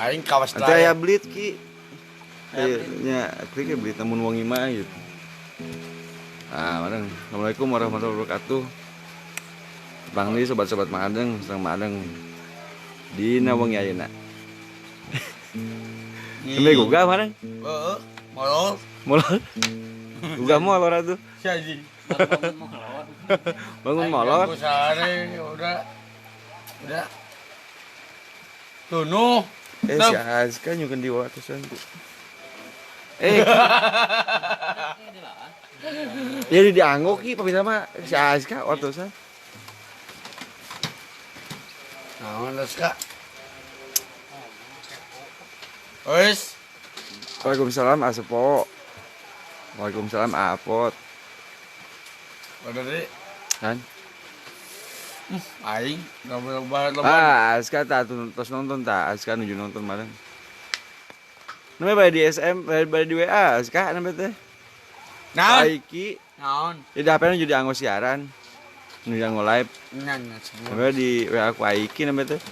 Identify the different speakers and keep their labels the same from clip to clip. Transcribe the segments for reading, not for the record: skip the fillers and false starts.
Speaker 1: Aing kawas
Speaker 2: Nanti aya belit ki. Nya klik belit namun wangi mah gitu. Ah, bareng. Assalamualaikum warahmatullahi wabarakatuh. Bang Li sobat-sobat Madeng, sareng Madeng. Dina wengi ayeuna. Sampai gugah bareng.
Speaker 1: Heeh, molor.
Speaker 2: Molor. Gugah molor atuh.
Speaker 1: Saji.
Speaker 2: Bangun molor.
Speaker 1: Sare udah. Udah. Tunuh.
Speaker 2: Eh, si Azka nyukeun di watusan tuh. Eh. Ya di dianggo ki pamita mah si Azka watusan.
Speaker 1: Naon Azka? Wes.
Speaker 2: Waalaikumsalam Asepo. Waalaikumsalam Apot.
Speaker 1: Udah deh.
Speaker 2: Kan?
Speaker 1: Aing loba-loba.
Speaker 2: Ah, Azka tah tos nonton tah, Azka nuju nonton bareng. Namanya bade di SM, bade di WA, Azka namanya teh.
Speaker 1: Naon?
Speaker 2: Aiki.
Speaker 1: Naon?
Speaker 2: Ya di HP nuju dianggo siaran. Nuju dianggo live.
Speaker 1: Nya nya.
Speaker 2: Namanya di WA ku Aiki namanya teh.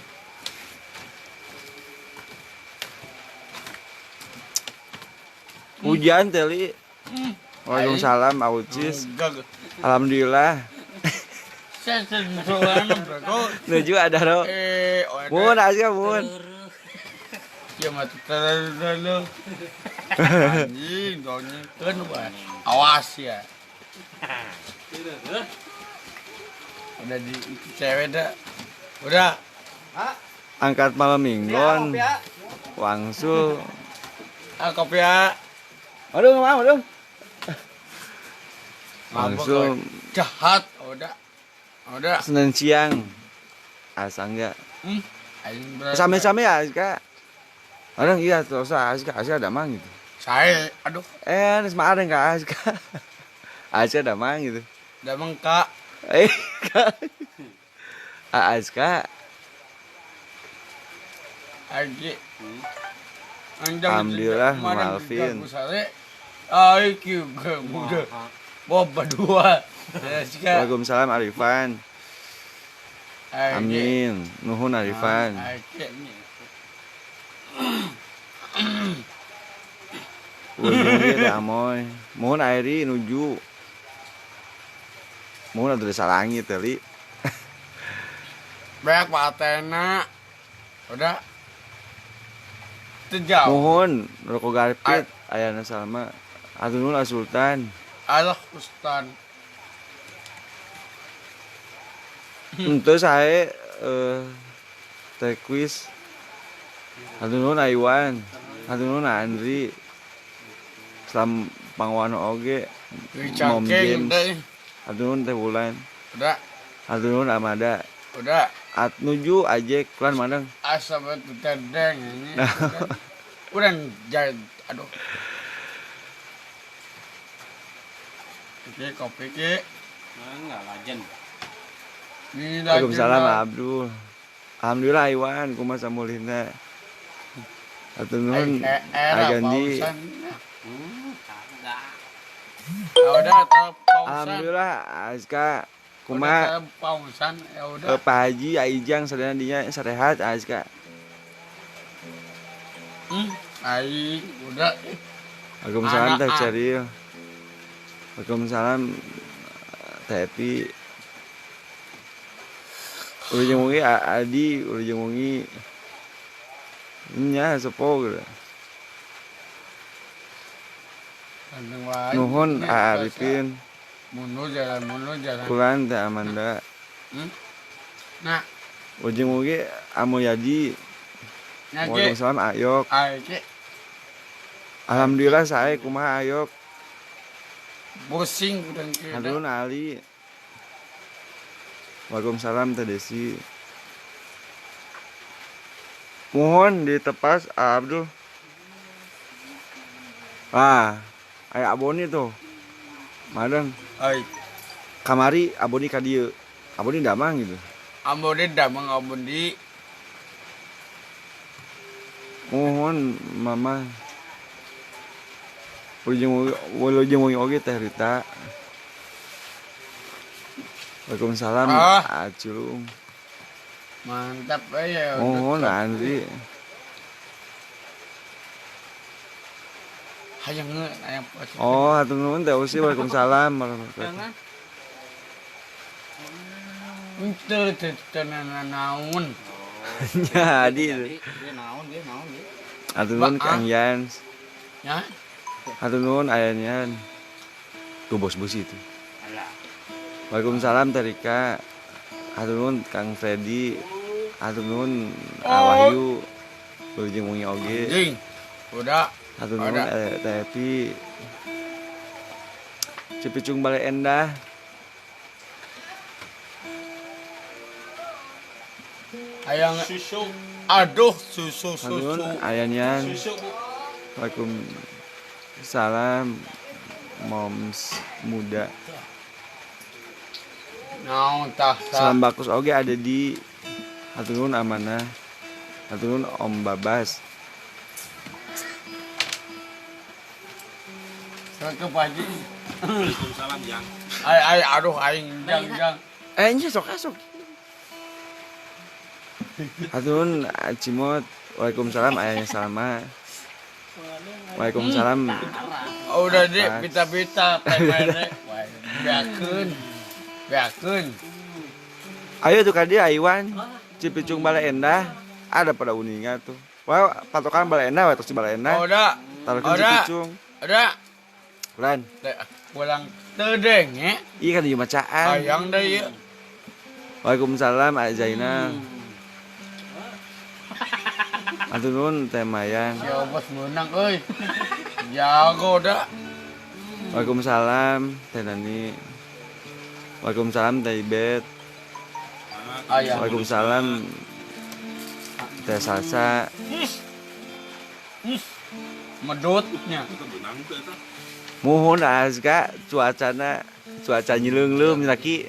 Speaker 2: Hujan teli. Waalaikumsalam Aucis. Alhamdulillah. Nuju ada ro. Mun Azka mun.
Speaker 1: Ya mati terlalu. Anjing, donyengkeun bae. Awas ya. Udah di cewek dah. Udah.
Speaker 2: Angkat malam minggon. Wangsul.
Speaker 1: Ah, kopi ya.
Speaker 2: Aduh, mau aduh. Langsung
Speaker 1: jahat udah. Udah.
Speaker 2: Senin siang. Asa enggak. Same-same ya, Azka. Orang iya terus Azka, Azka ada mang gitu.
Speaker 1: Saya aduh.
Speaker 2: Eh, geus mah ada enggak Azka. Azka ada mang gitu.
Speaker 1: Damang Kak.
Speaker 2: Eh, Kak. Azka.
Speaker 1: Aji.
Speaker 2: Alhamdulillah, Malvin.
Speaker 1: Aiki muda. Boba dua.
Speaker 2: Waalaikumsalam Arifan. Amin. Nuhun Arifan. Ujung teh amoy. Mohon Airi nuju. Mohon atuh desa langit teh li.
Speaker 1: Beak patena. Udah. Tejauh.
Speaker 2: Mohon rokok garpit ayana Salma. Atuh nuhun Sultan.
Speaker 1: Allah Ustan.
Speaker 2: Itu saya teh kuis. Hatur nuhun Aiwan, hatur nuhun Andri. Salam Pangwano oge. Mom James. Hatur nuhun Teh Wulan.
Speaker 1: Udah.
Speaker 2: Hatur nuhun Amada.
Speaker 1: Udah.
Speaker 2: At nuju Ajek lan mandang.
Speaker 1: Asa tedeng ini. Udah jadi aduh. Oke, kopi ki.
Speaker 3: Enggak lajen.
Speaker 2: Waalaikumsalam Abdul. Alhamdulillah Iwan kumaha samulina. Hatur nuhun Agandi. Alhamdulillah Azka kumaha Pak Haji Aijang sadayana dinya sarehat Azka.
Speaker 1: Aing udah.
Speaker 2: Waalaikumsalam Teh Ceril. Waalaikumsalam Teh Epi. Ujung wengi Adi, ujung wengi nya sepo gitu. Nuhun Arifin.
Speaker 1: Mundur jalan, mundur jalan.
Speaker 2: Kulan Teh Amanda.
Speaker 1: Nah.
Speaker 2: Ujung wengi Amoyadi. Waalaikumsalam Ayok. Alhamdulillah saya kumaha Ayok.
Speaker 1: Pusing udah.
Speaker 2: Hatur Ali. Waalaikumsalam Teh Desi. Mohon ditepas Abdul. Ah, aya Aboni tuh. Madang.
Speaker 1: Ai.
Speaker 2: Kamari Aboni ka dieu. Aboni damang gitu.
Speaker 1: Aboni damang Aboni.
Speaker 2: Mohon Mama. Wilujeng wengi oge Teh Rita. Waalaikumsalam Acung.
Speaker 1: Mantap ya.
Speaker 2: Mohon Andri.
Speaker 1: Hayang hayang.
Speaker 2: Oh, hatur nuhun Teh Usi, waalaikumsalam warahmatullahi wabarakatuh.
Speaker 1: Teu teu naon.
Speaker 2: Nya Adi.
Speaker 3: Naon ge, naon ge.
Speaker 2: Hatur nuhun Kang Yans.
Speaker 1: Ya.
Speaker 2: Hatur nuhun Ayan. Tuh bos besi itu. Waalaikumsalam Terika. Hatur nuhun Kang Freddy. Hatur nuhun Wahyu. Wilujeng wengi oge.
Speaker 1: Anjing. Udah.
Speaker 2: Hatur nuhun Teh Epi. Cipicung Bale Endah.
Speaker 1: Ayang susu. Aduh, susu susu.
Speaker 2: Ayan Yan. Waalaikumsalam moms muda.
Speaker 1: Naon tah.
Speaker 2: Salam bakus oge ada di hatur nuhun amanah. Hatur nuhun Om Babas.
Speaker 1: Assalamualaikum Pak Haji.
Speaker 4: Waalaikumsalam Jang.
Speaker 1: Ay ay aduh aing jang jang.
Speaker 2: Eh nya sok sok. Hatur nuhun Cimot. Waalaikumsalam ayahnya Salma. Waalaikumsalam.
Speaker 1: Oh, udah deh pita-pita pemere. Beakeun. Beakeun.
Speaker 2: Ayo tuh ka dieu Iwan. Cipicung Bale Endah. Ada pada uninga tuh. Wah, patokan Bale Endah we tos di Bale Endah.
Speaker 1: Udah.
Speaker 2: Taruhkeun Cipicung.
Speaker 1: Udah.
Speaker 2: Lan.
Speaker 1: Pulang teu denge.
Speaker 2: Iya kan ieu macaan.
Speaker 1: Hayang deui ieu.
Speaker 2: Waalaikumsalam Aa Zainal. Hatur nuhun Teh Mayan.
Speaker 1: Si Obos menang euy. Jago dah.
Speaker 2: Waalaikumsalam Teh Nani. Waalaikumsalam Teh Ibet. Waalaikumsalam Teh Salsa.
Speaker 1: Medutnya.
Speaker 2: Muhun Azka cuacana cuaca nyileungleum laki.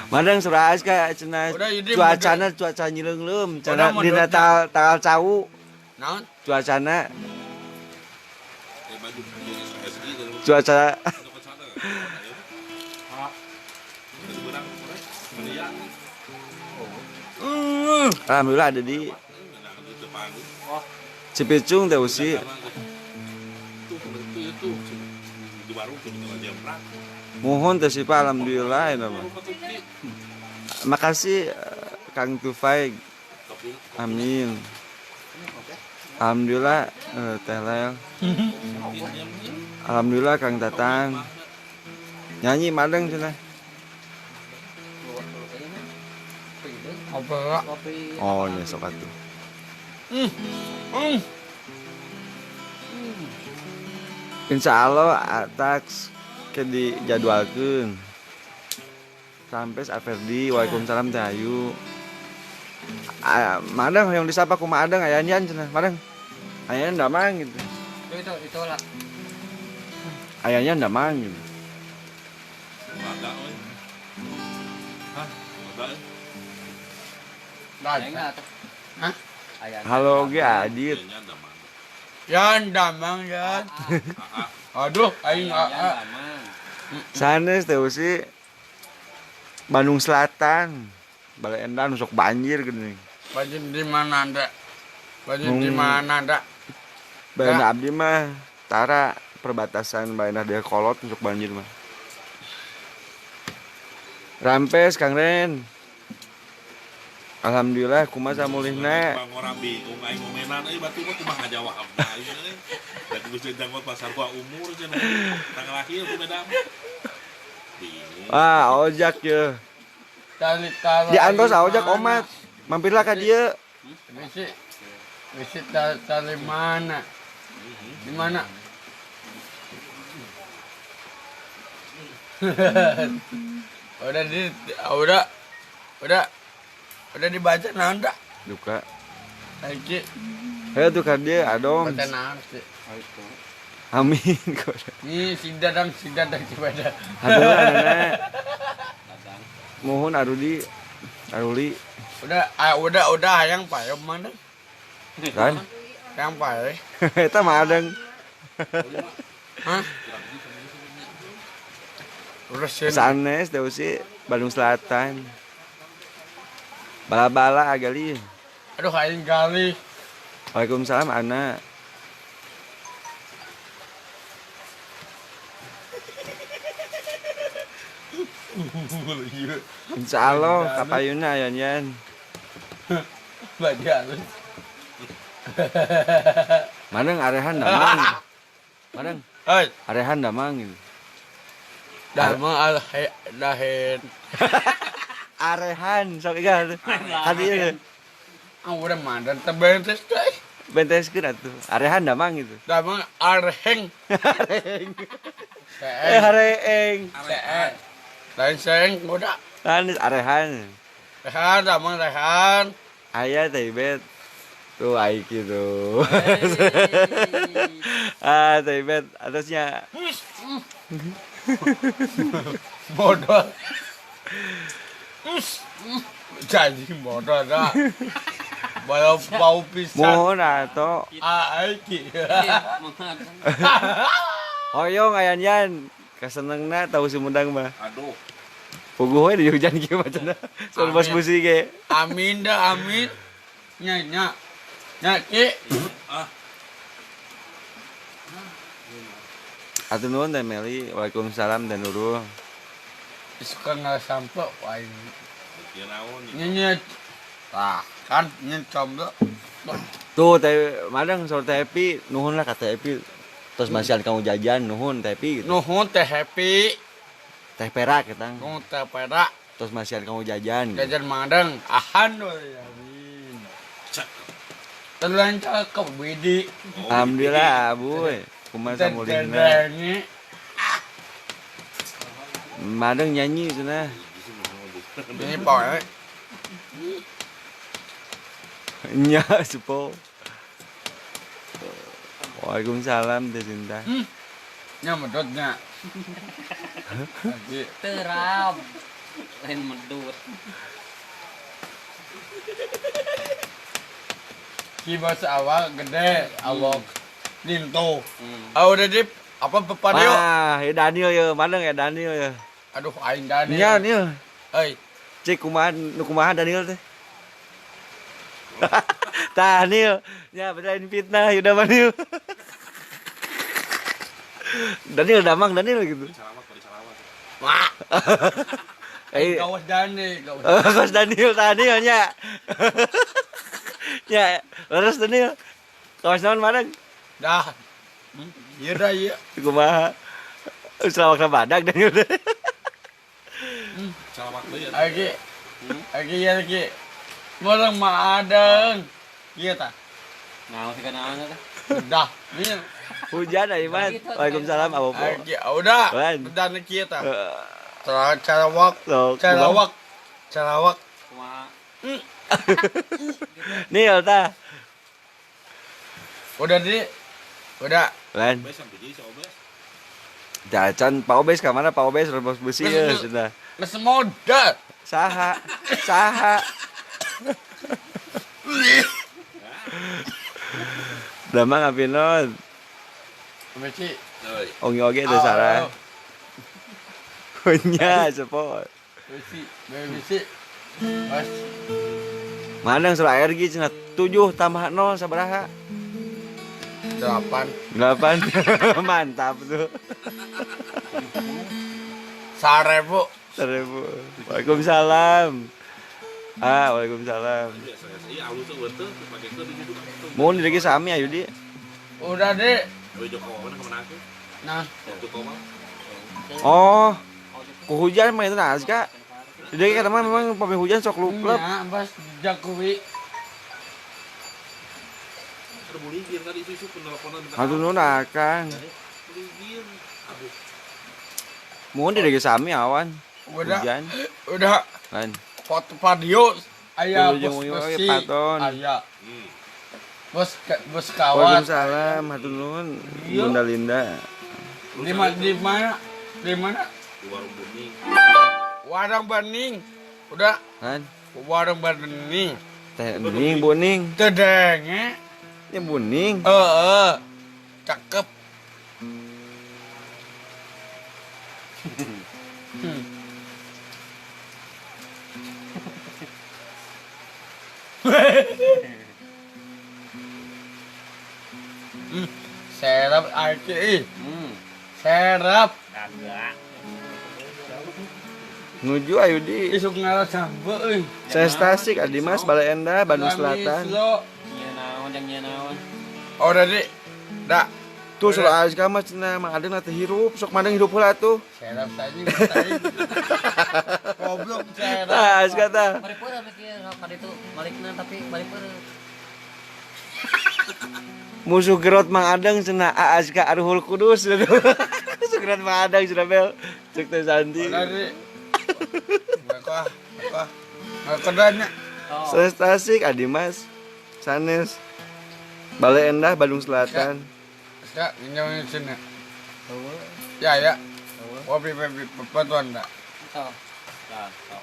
Speaker 2: Madang surah Azka cenah cuacana cuaca nyileungleum cenah dina tanggal cau.
Speaker 1: Naon?
Speaker 2: Cuacana cuaca alhamdulillah ada di Cipicung Teh Usi. Mohon Teh Sipa, alhamdulillah ya. Makasih Kang Tufai. Amin. Alhamdulillah Teh Lel. Alhamdulillah Kang Tatang. Nyanyi madeng cenah. Oh, nya sok atuh. Insya Allah atas ke dijadwalkeun. Sampai Aferdi, waalaikumsalam Teh Ayu. Madang yang disapa kumaha adang aya nyan cenah, madang. Ayana damang gitu.
Speaker 3: Itu lah.
Speaker 2: Ayahnya damang gitu.
Speaker 4: Ada euy. Hah? Ada euy.
Speaker 1: Hah?
Speaker 2: Halo ge Adit.
Speaker 1: Yan damang yan. Aduh, aing aa.
Speaker 2: Sanes Teh Usi Bandung Selatan. Bale Endah nu sok banjir geuning.
Speaker 1: Banjir di mana anda? Banjir di mana anda?
Speaker 2: Bale Endah abdi mah tara perbatasan Bale Endah dia kolot nu sok banjir mah. Rampes Kang Ren. Alhamdulillah kumaha samulihna.
Speaker 4: Bang orang bingung aing ngomenan euy batu mah kumaha ngajawab aing euy. Da geus janggot pasar gua umur cenah. Tanggal lahir ku beda. Bingung.
Speaker 2: Ah, ojak ye. Di antos ojak omat. Mampirlah ka dieu.
Speaker 1: Bisi. Bisi tali mana? Di mana? Udah di udah dibaca naon dah?
Speaker 2: Duka.
Speaker 1: Lagi.
Speaker 2: Ayo tuh kan dia adom.
Speaker 1: Baca naon sih.
Speaker 2: Amin.
Speaker 1: Nih si dadang coba dah.
Speaker 2: Aduh anak. Mohon Aruli.
Speaker 1: Udah hayang pae mana?
Speaker 2: Kan?
Speaker 1: Hayang pae.
Speaker 2: Eta mah adang.
Speaker 1: Hah? Udah sih.
Speaker 2: Sanes teh sih Bandung Selatan. Bala-bala agali.
Speaker 1: Aduh aing gali.
Speaker 2: Waalaikumsalam Ana. Insyaallah kapayuna aya nyan.
Speaker 1: Baju halus.
Speaker 2: Maneng arehan damang. Maneng.
Speaker 1: Hei,
Speaker 2: arehan damang gitu.
Speaker 1: Damang alhe dahen.
Speaker 2: Arehan sok iga. Hati ieu.
Speaker 1: Ah udah mandan teh bentes teh.
Speaker 2: Benteskeun atuh. Arehan damang gitu.
Speaker 1: Damang arheng.
Speaker 2: Areheng.
Speaker 1: Seeng.
Speaker 2: Hareeng.
Speaker 1: Seeng. Lain seeng udah.
Speaker 2: Kan arehan.
Speaker 1: Rehan damang rehan.
Speaker 2: Aya teh bet. Tuh aiki tuh. Ah, teh bet atasnya.
Speaker 1: Bodoh. Jadi bodoh dah. Bau bau pisan.
Speaker 2: Mohon atuh.
Speaker 1: Ah aiki.
Speaker 2: Hoyong ayan yan. Kasenengna tahu Sumedang mah.
Speaker 4: Aduh.
Speaker 2: Puguh we di hujan kieu mah cenah. Soal bos busi ge.
Speaker 1: Amin dah amin. Nya nya. Nya ki.
Speaker 4: Ah.
Speaker 2: Atur nuhun Teh Meli. Waalaikumsalam dan Nurul.
Speaker 1: Suka nggak sampai aing.
Speaker 4: Ieu naon ieu?
Speaker 1: Nya nya. Tah, kan nya comblo.
Speaker 2: Tuh Teh Madang soal Teh Epi, nuhun lah ka Teh Epi. Terus masihan kamu jajan nuhun Teh Epi gitu.
Speaker 1: Nuhun Teh Happy.
Speaker 2: Teh perak ketang.
Speaker 1: Nuhun Teh Perak.
Speaker 2: Terus masihan kamu jajan. Gitu.
Speaker 1: Jajan Madang. Ahan amin.
Speaker 4: Cakep.
Speaker 1: Telan cakep Widi.
Speaker 4: Oh,
Speaker 2: Alhamdulillah, Abuy. Kumaha samulihna. Madang nyanyi cenah.
Speaker 1: Ini poe.
Speaker 2: Nya supo. Waalaikumsalam Teh Cinta.
Speaker 1: Nya medotnya. Lagi.
Speaker 3: Terap. Lain medut.
Speaker 1: Ki bahasa awal gede, awal linto. Ah udah dip, apa pepadio?
Speaker 2: Wah, ya Daniel ya, Madang ya Daniel ya.
Speaker 1: Aduh aing Daniel.
Speaker 2: Nya Daniel.
Speaker 1: Euy,
Speaker 2: Cek kumaha nu kumaha Daniel teh. Tah Daniel, nya bedain fitnah yuda Daniel. Daniel damang Daniel gitu.
Speaker 4: Salawat, bari salawat.
Speaker 1: Wah.
Speaker 2: Eh,
Speaker 1: Kawas Daniel, kawas.
Speaker 2: kawas Daniel Daniel nya. Nya, leres Daniel. Kawas naon Madang?
Speaker 1: Dah. Iya dah iya.
Speaker 2: Kumaha? Selawak badak Daniel teh.
Speaker 4: Salawat deui atuh.
Speaker 1: Lagi. Lagi ya lagi. Bareng Madang. Iya tah.
Speaker 3: Naon sih naon teh?
Speaker 1: Udah. Ini
Speaker 2: Hujan aja Mat. Waalaikumsalam Abopo.
Speaker 1: lagi udah.
Speaker 2: Wan.
Speaker 1: Udah nih kieu tah. Sarawak,
Speaker 2: Sok,
Speaker 1: Sarawak, Sarawak.
Speaker 3: Kumaha?
Speaker 2: Nil tah.
Speaker 1: Udah di, udah.
Speaker 2: Lan.
Speaker 4: Obes sampai jadi si Obes.
Speaker 2: Jajan Pak Obes ka mana Pak Obes rebus besi ya sudah.
Speaker 1: Geus modal.
Speaker 2: Saha? Saha? Damang apinot.
Speaker 1: Besi.
Speaker 4: Euy.
Speaker 2: Ongi oge teh sarah. Nya sepo.
Speaker 1: Besi, besi. Mas,
Speaker 2: Mana yang surah air cenah 7 tambah 0 sabaraha?
Speaker 1: 8.
Speaker 2: 8. Mantap tuh.
Speaker 1: 1000.
Speaker 2: 1000. Waalaikumsalam. Ah, waalaikumsalam.
Speaker 4: Biasa iya alus teh eueuh teh pakekeun di ditu.
Speaker 2: Mun di sami ayo di.
Speaker 1: Udah deh.
Speaker 4: Euy Joko mana kemana ke?
Speaker 1: Nah,
Speaker 4: Joko mah.
Speaker 2: Oh, ku hujan mah itu nah Azka. Jadi kata mah memang pami hujan sok luplep.
Speaker 1: nya pas Jokowi.
Speaker 4: Ada buligir tadi isu-isu penelponan minta.
Speaker 2: Hatur nuhun akang.
Speaker 4: Buligir. Aduh.
Speaker 2: Mun di sami awan.
Speaker 1: Udah,
Speaker 2: Hujan.
Speaker 1: udah.
Speaker 2: Kan.
Speaker 1: Foto padio. Aya
Speaker 2: Kudu
Speaker 1: bos
Speaker 2: jeung oge
Speaker 1: besi.
Speaker 2: paton.
Speaker 1: Aya bos bos kawat.
Speaker 2: Waalaikumsalam, hatur nuhun
Speaker 1: Iya.
Speaker 2: Bunda Linda.
Speaker 1: Di mana? Di mana? Di mana?
Speaker 4: Di warung bening.
Speaker 1: Warung Bening. Udah,
Speaker 2: Kan.
Speaker 1: warung Bening.
Speaker 2: Teh bening buning.
Speaker 1: Tedenge.
Speaker 2: Ya buning.
Speaker 1: Heeh. Cakep. Serap RCI. Serap.
Speaker 4: Kagak.
Speaker 2: Nuju ayo di.
Speaker 1: Isuk ngalah sampe euy.
Speaker 2: Saya Tasik Adimas Balai Endah Bandung Selatan.
Speaker 3: Nya naon jang nya naon.
Speaker 1: Oh tadi. Da.
Speaker 2: Tuh soal Azka mah cenah Mang Adeng teh hirup, sok mandeng hirup heula tuh.
Speaker 1: Serap tadi tadi. Goblok serap.
Speaker 2: Tah Azka tah.
Speaker 3: Bari peureum mikir ka ditu balikna tapi balik peureum.
Speaker 2: Musuh gerot Mang Adeng cenah Azka Arhul Kudus. Musuh gerot Mang Adeng cenah Bel. Cek teh Santi.
Speaker 1: Tadi. Wah, wah. Ngakedanya.
Speaker 2: Sanes Tasik Adimas. Sanes Balai Endah Bandung Selatan.
Speaker 1: Ya, ini sini. Ya, ya. Kopi pepatuan dah.
Speaker 3: Tuh. Dah, tuh.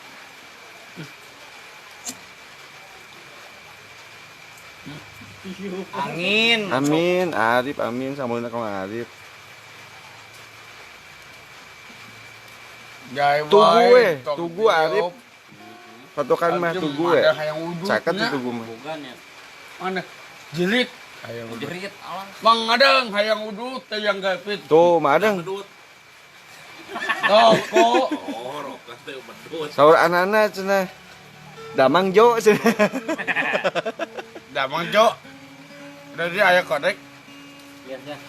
Speaker 5: Angin.
Speaker 2: Amin, Arif, amin, samulna kang Arif. Tugu we, tugu Arif. Patokan mah tugu we. Caket tugu mah.
Speaker 1: Mana? Jerit. Hayang jerit alah. Mang Adeng hayang udut teh yang gapit.
Speaker 2: Tuh, Mang Adeng.
Speaker 1: Toko.
Speaker 4: Oh, rokas teh medut.
Speaker 2: Saur anana cenah. Damang Jo cenah.
Speaker 1: Damang Jo. Dari aya kodek.
Speaker 3: Iya, ya.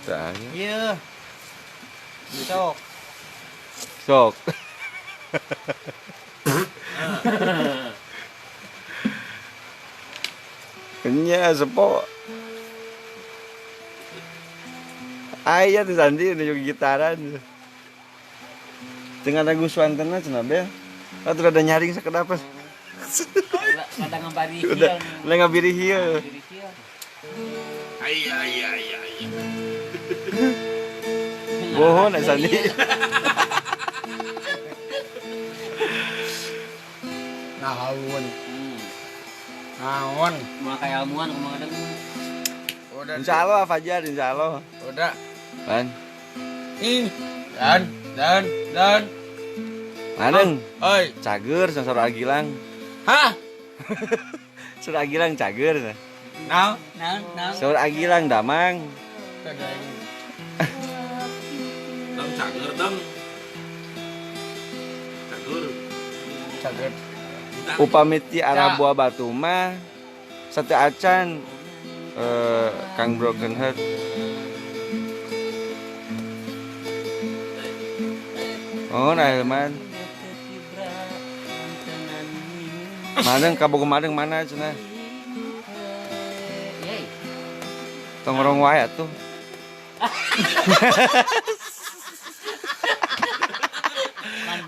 Speaker 5: Iya. Sok.
Speaker 2: Sok. Nya sepo. Aya tuh Sandi udah gitaran. Dengan lagu Swantena cenah Bel. Atuh rada nyaring sakedapan.
Speaker 3: Rada ngabari
Speaker 2: hieu. Udah ngabiri hieu.
Speaker 4: Ai ai ai ai.
Speaker 2: Bohong Sandi.
Speaker 1: Naon. Naon.
Speaker 3: Kumaha kailmuan kumaha deung.
Speaker 1: Udah.
Speaker 2: Insyaallah Fajar insyaallah.
Speaker 1: Udah.
Speaker 2: Pan.
Speaker 1: Ih, dan.
Speaker 2: Madeng.
Speaker 1: Oi,
Speaker 2: cager saur Agilang.
Speaker 1: Hah?
Speaker 2: Saur Agilang cager.
Speaker 1: Naon? Naon.
Speaker 2: Saur Agilang damang.
Speaker 4: Dang cager dang. Cager.
Speaker 1: Cager.
Speaker 2: Upami ti arah Buah Batu mah sate acan Kang Broken Heart. Oh, nah Hilman. Madeng kabogo madeng mana cenah? Tongkrong wae atuh.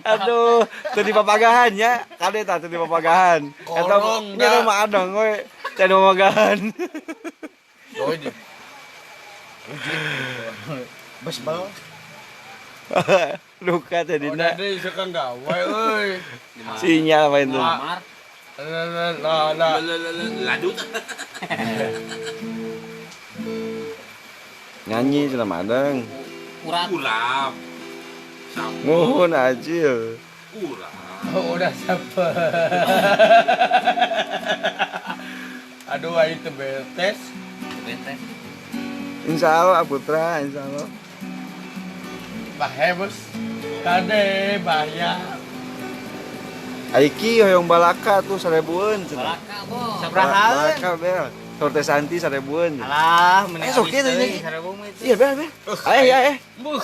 Speaker 2: Aduh, teu dipapagahan nya. Kade tah teu dipapagahan. Eta nya mah adang we, teu dipapagahan.
Speaker 1: Doi di.
Speaker 5: Besbel.
Speaker 2: Luka tadi
Speaker 1: na. Udah suka gawe euy.
Speaker 2: Sinyal apa itu?
Speaker 1: La la la
Speaker 4: lanjut.
Speaker 2: Nyanyi cenah Madeng.
Speaker 3: Urap.
Speaker 4: Urap.
Speaker 2: Mohon acil.
Speaker 4: Urap.
Speaker 1: Oh, udah siapa? Aduh, aing teu betes.
Speaker 3: Betes.
Speaker 2: Insyaallah Putra, insyaallah.
Speaker 1: Bahe bos. Kade bahaya.
Speaker 2: Aiki hoyong balaka tuh 1000-eun cenah.
Speaker 3: Balaka, Bos.
Speaker 5: Sabaraha?
Speaker 2: Balaka, Bel. Sorte Santi 1000-eun.
Speaker 5: Alah, mending
Speaker 2: sok kieu teh.
Speaker 5: 1000 mah itu.
Speaker 2: Iya, Bel, Bel. Ayo, ya, eh.
Speaker 1: Buh.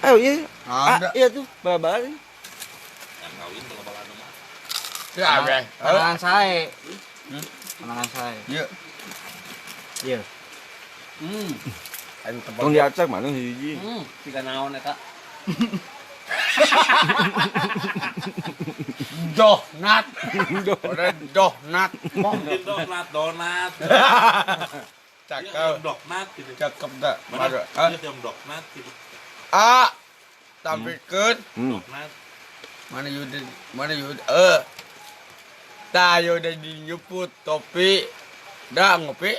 Speaker 2: Ayo, iya. Ah, iya tuh, bala-bala.
Speaker 4: Yang kawin bala-bala mah.
Speaker 1: Ya, Bel.
Speaker 5: Panangan sae. Panangan sae.
Speaker 1: Iya.
Speaker 5: Iya.
Speaker 2: Tong diacak mana hiji.
Speaker 3: Tiga naon eta.
Speaker 1: Donat. Udah donat.
Speaker 4: Donat, donat.
Speaker 1: Cakep.
Speaker 4: Donat gitu.
Speaker 1: Cakep dah.
Speaker 4: Mana? Yang donat gitu.
Speaker 1: A. Tampilkeun.
Speaker 4: Donat.
Speaker 1: Mana Yuda? Mana Yuda? Tah Yuda dijemput topi. Dah ngopi.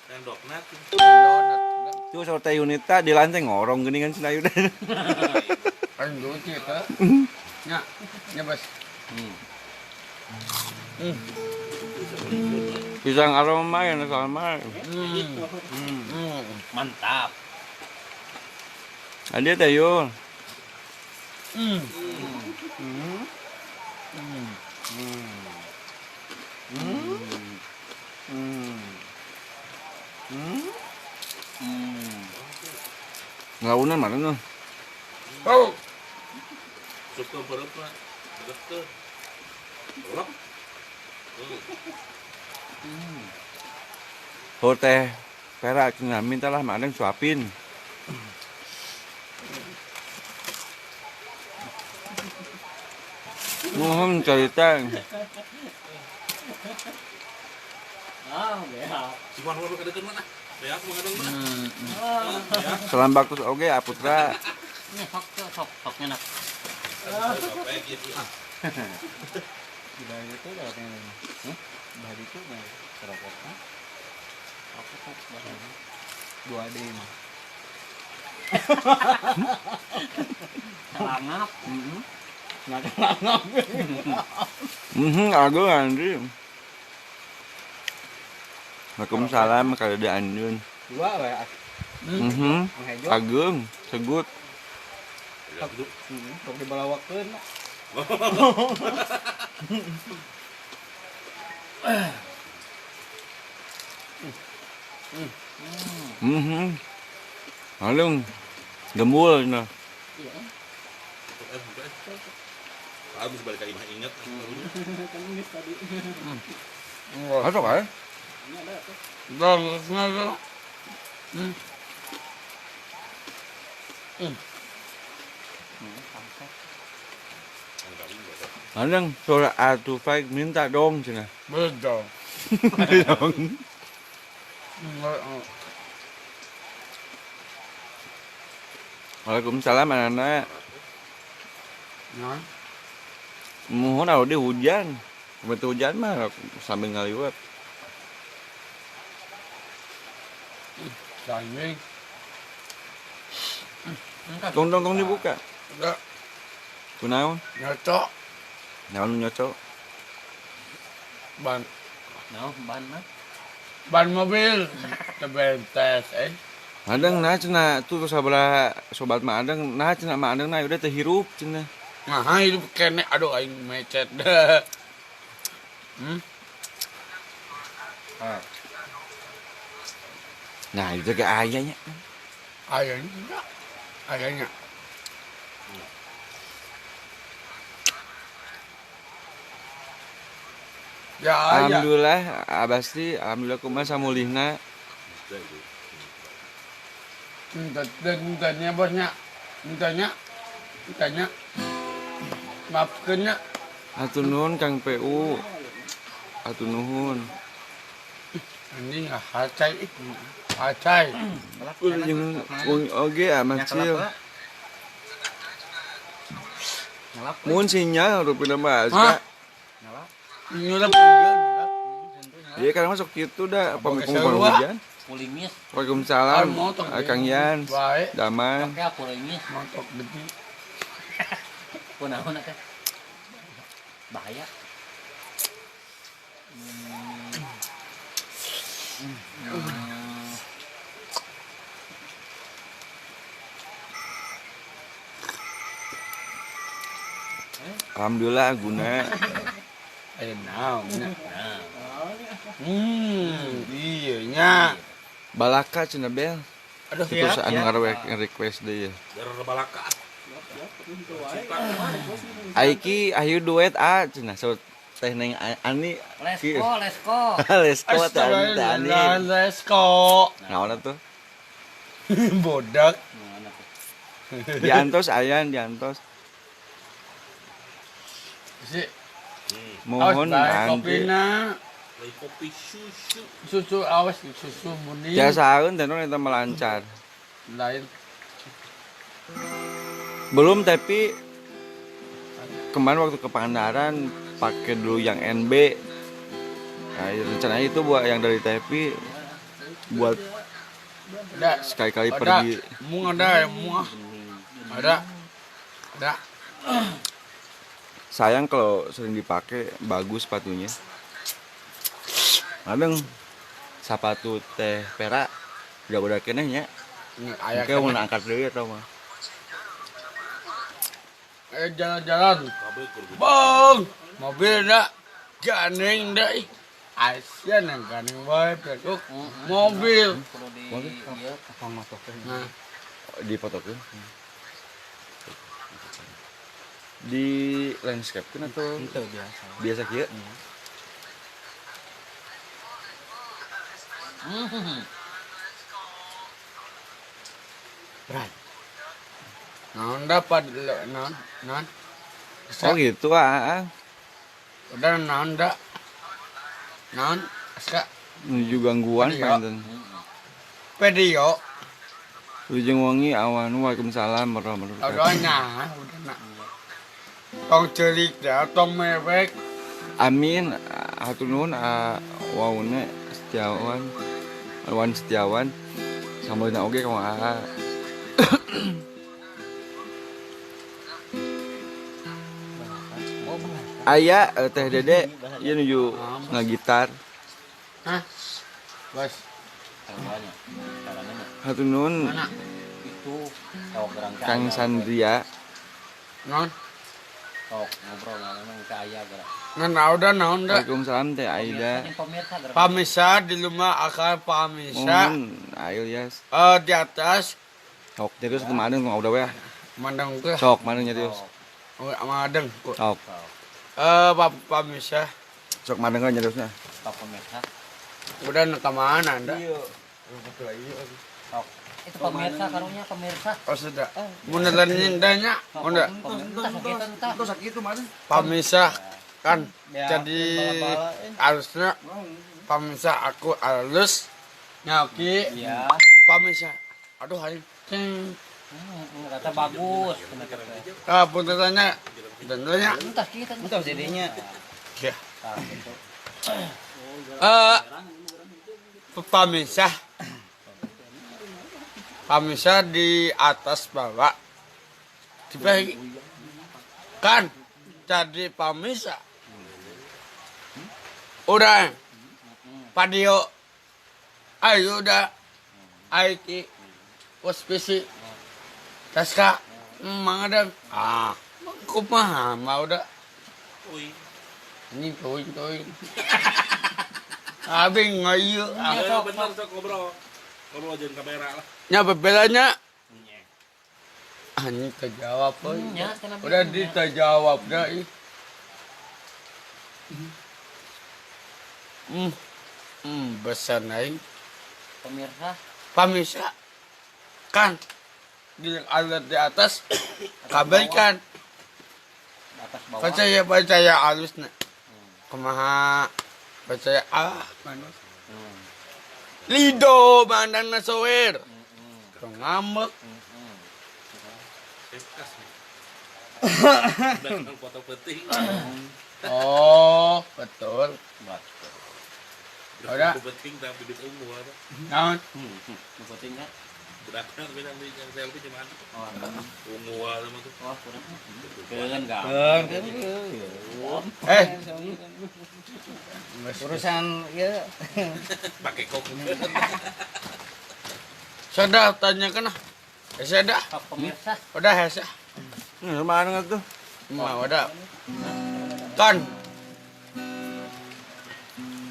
Speaker 4: Yang donat.
Speaker 1: Donat.
Speaker 2: Tuh saur teh Yunita di lantai ngorong geuningan cenah Yuda.
Speaker 1: Kan lucu teh. Nya, nya bos.
Speaker 2: Pisang aroma yang sama.
Speaker 3: Mantap.
Speaker 2: Ada teh Yul. Ngaunan mana tuh?
Speaker 1: Oh.
Speaker 4: Suka berapa? Dokter. Berapa?
Speaker 2: Oh teh perak cenah mintalah Mak Adeng suapin. Mohon cerita.
Speaker 3: Ah, beak.
Speaker 4: Si Wan wan kadekeun mana? Beak mah kadang mana?
Speaker 2: Salam baktus oge Aputra.
Speaker 3: Ini sok sok sok enak.
Speaker 5: Di itu ada apa yang ini? Bahari itu mah rokoknya.
Speaker 3: Rokok bahari.
Speaker 5: 2D mah.
Speaker 3: Langap.
Speaker 5: Langap.
Speaker 2: Aduh Andri. Waalaikumsalam kalau ada Andun.
Speaker 5: Dua we.
Speaker 2: Agung, segut.
Speaker 5: Tok dibalawakeun.
Speaker 2: Halung. Gemul nah.
Speaker 3: Iya.
Speaker 4: Habis balik ka imah inget.
Speaker 3: Kan inget tadi.
Speaker 2: Masuk aja. Adeng suara A25 minta dong cina.
Speaker 1: Betul.
Speaker 2: Dong. Waalaikumsalam anak-anak.
Speaker 1: Nah.
Speaker 2: Mohon kalau di hujan. Betul hujan mah sambil ngaliwat.
Speaker 1: Anjing.
Speaker 2: Tong dibuka.
Speaker 1: Enggak.
Speaker 2: Kunaon?
Speaker 1: Nyocok.
Speaker 2: Naon nyocok?
Speaker 1: Ban.
Speaker 3: Naon ban mah?
Speaker 1: Ban mobil tebentes eh.
Speaker 2: Adeng nah cenah tuh sabaraha sobat mah adeng nah cenah mah adeng nah udah teu hirup cenah.
Speaker 1: Nah, hirup kene aduh aing mecet.
Speaker 2: Nah, itu ke ayahnya.
Speaker 1: Ayahnya. Ayahnya. Ya,
Speaker 2: alhamdulillah, abasti, alhamdulillah kumaha samulihna.
Speaker 1: Mintanya bosnya. Mintanya. Mintanya. Maafkeun nya.
Speaker 2: Hatur nuhun Kang PU. Hatur nuhun.
Speaker 1: Anjing acai. Acai.
Speaker 2: Jeung oge amacil. Mun sinyal rupina mah Azka.
Speaker 1: Nyulap.
Speaker 2: Iya kadang masuk gitu dah pamit hujan.
Speaker 3: Pulimis.
Speaker 2: Waalaikumsalam. Kang Yan. Daman.
Speaker 3: Oke, pulimis.
Speaker 1: Montok gede.
Speaker 3: Kunaon teh? Bahaya.
Speaker 2: Alhamdulillah guna.
Speaker 1: Ayo naon. Iya nya.
Speaker 2: Balaka cenah Bel.
Speaker 1: Aduh,
Speaker 2: terus anu request deui ya.
Speaker 4: Balaka.
Speaker 2: Aiki ayo duet a cenah so teh neng Ani.
Speaker 3: Lesko, lesko.
Speaker 2: Lesko teh Ani.
Speaker 1: Lesko.
Speaker 2: Naon atuh?
Speaker 1: Bodak.
Speaker 2: Diantos ayan, diantos.
Speaker 1: Si
Speaker 2: mohon nanti.
Speaker 4: Kopi susu.
Speaker 1: Susu awas susu murni.
Speaker 2: Biasaeun teh eta melancar.
Speaker 1: Lain.
Speaker 2: Belum tapi kemarin waktu ke Pangandaran pakai dulu yang NB. Nah, rencananya itu buat yang dari Tepi buat sekali-kali pergi.
Speaker 1: Mung ada, mung ada. Ada.
Speaker 2: Sayang kalau sering dipakai bagus sepatunya. Adeng sepatu teh perak udah keneh nya. Engke mun angkat deui eta mah.
Speaker 1: Jalan-jalan. Bang, mobil dah gandeng dah. Asian yang gandeng bae besok mobil. Nah,
Speaker 2: dipotokeun. Di landscape kan atau
Speaker 5: itu biasa.
Speaker 2: Biasa kieu.
Speaker 5: Berat.
Speaker 1: Naon dapat naon naon.
Speaker 2: Oh gitu ah.
Speaker 1: Udah naon dah. Naon aska
Speaker 2: menuju gangguan panten.
Speaker 1: Video.
Speaker 2: Wilujeng wengi awan waalaikumsalam warahmatullahi wabarakatuh.
Speaker 1: Udah nah, udah nah. Tong celik dah, tong mewek.
Speaker 2: Amin. Hatur nuhun wauna Setiawan. Wan Setiawan. Sambalna oge ka Aa. Aya Teh Dede ieu nuju ngagitar.
Speaker 1: Hah? Bos.
Speaker 2: Hatur nuhun. Kang Sandria.
Speaker 1: Non.
Speaker 3: Sok ngobrol memang ke aya gerak.
Speaker 1: Ngan udah naon da.
Speaker 2: Waalaikumsalam Teh Aida.
Speaker 1: Pamisa di rumah akal pamisa.
Speaker 2: Ayo Yas.
Speaker 1: Di atas.
Speaker 2: Sok terus kemana nggak udah weh.
Speaker 1: Mandang ke.
Speaker 2: Sok mana nyerius.
Speaker 1: Madeng.
Speaker 2: Sok.
Speaker 1: Pamisa.
Speaker 2: Sok madeng kan nyeriusnya.
Speaker 3: Pak pemirsa.
Speaker 1: Udah ke mana anda?
Speaker 2: Iya.
Speaker 3: Sok. Itu pemirsa karunya pemirsa.
Speaker 1: Oh sudah. Mun nyindanya, udah. Pemirsa kan jadi harusnya pemirsa aku halus nyaki.
Speaker 3: Iya.
Speaker 1: Pemirsa. Aduh hari.
Speaker 3: Kata bagus.
Speaker 1: Ah, puntennya. Tentunya.
Speaker 3: Entah kita
Speaker 5: entah jadinya.
Speaker 1: Ya. Pemirsa. Pemirsa di atas bawah dibagi kan jadi pemirsa udah padio ayo udah aiki waspisi taska mangadang ah kumaha mau udah ini toing toing abi ngayu
Speaker 4: bener sok ngobrol ngobrol jeung kamera lah.
Speaker 1: Nya bebelanya. Anjing terjawab euy. Udah diterjawab dah ih. Besar aing.
Speaker 3: Pemirsa.
Speaker 1: Pemirsa. Kan di alat di atas kabeh kan.
Speaker 3: Atas bawah.
Speaker 1: Percaya percaya alusna. Kumaha percaya ah mana. Lido mandang nasower. Ngambek.
Speaker 4: Foto penting.
Speaker 1: Oh, betul. Udah.
Speaker 4: Penting tapi bibit ungu apa?
Speaker 1: Naon?
Speaker 3: Penting kan?
Speaker 4: Budakna tapi yang selfie cuman. Ungu sama tuh.
Speaker 3: Oh, kurang. Keun enggak?
Speaker 1: Eh.
Speaker 5: Urusan ya
Speaker 4: pakai kok.
Speaker 1: Sudah tanyakan ah. Sudah.
Speaker 3: Pemirsa.
Speaker 1: Udah hese.
Speaker 2: Mana tuh?
Speaker 1: Mau udah. Kan.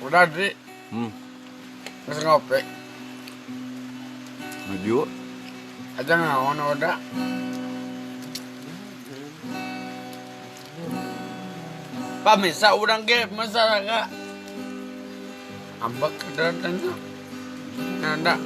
Speaker 1: Udah di. Terus ngopi.
Speaker 2: Maju.
Speaker 1: Aja naon udah. Pemirsa urang ge masyarakat. Ambek kedatanya. Nanda.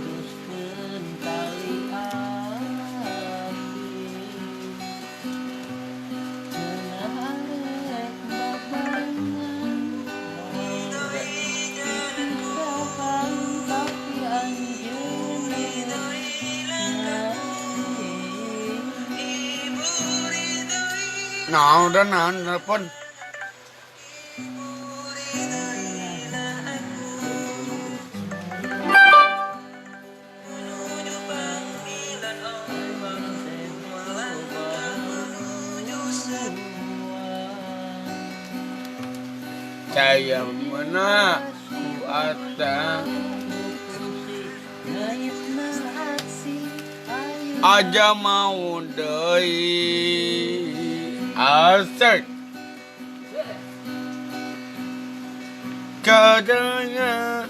Speaker 1: Nah, udah nah, telepon. Saya mana kuatan aja mau deui. Asik. Kadangnya.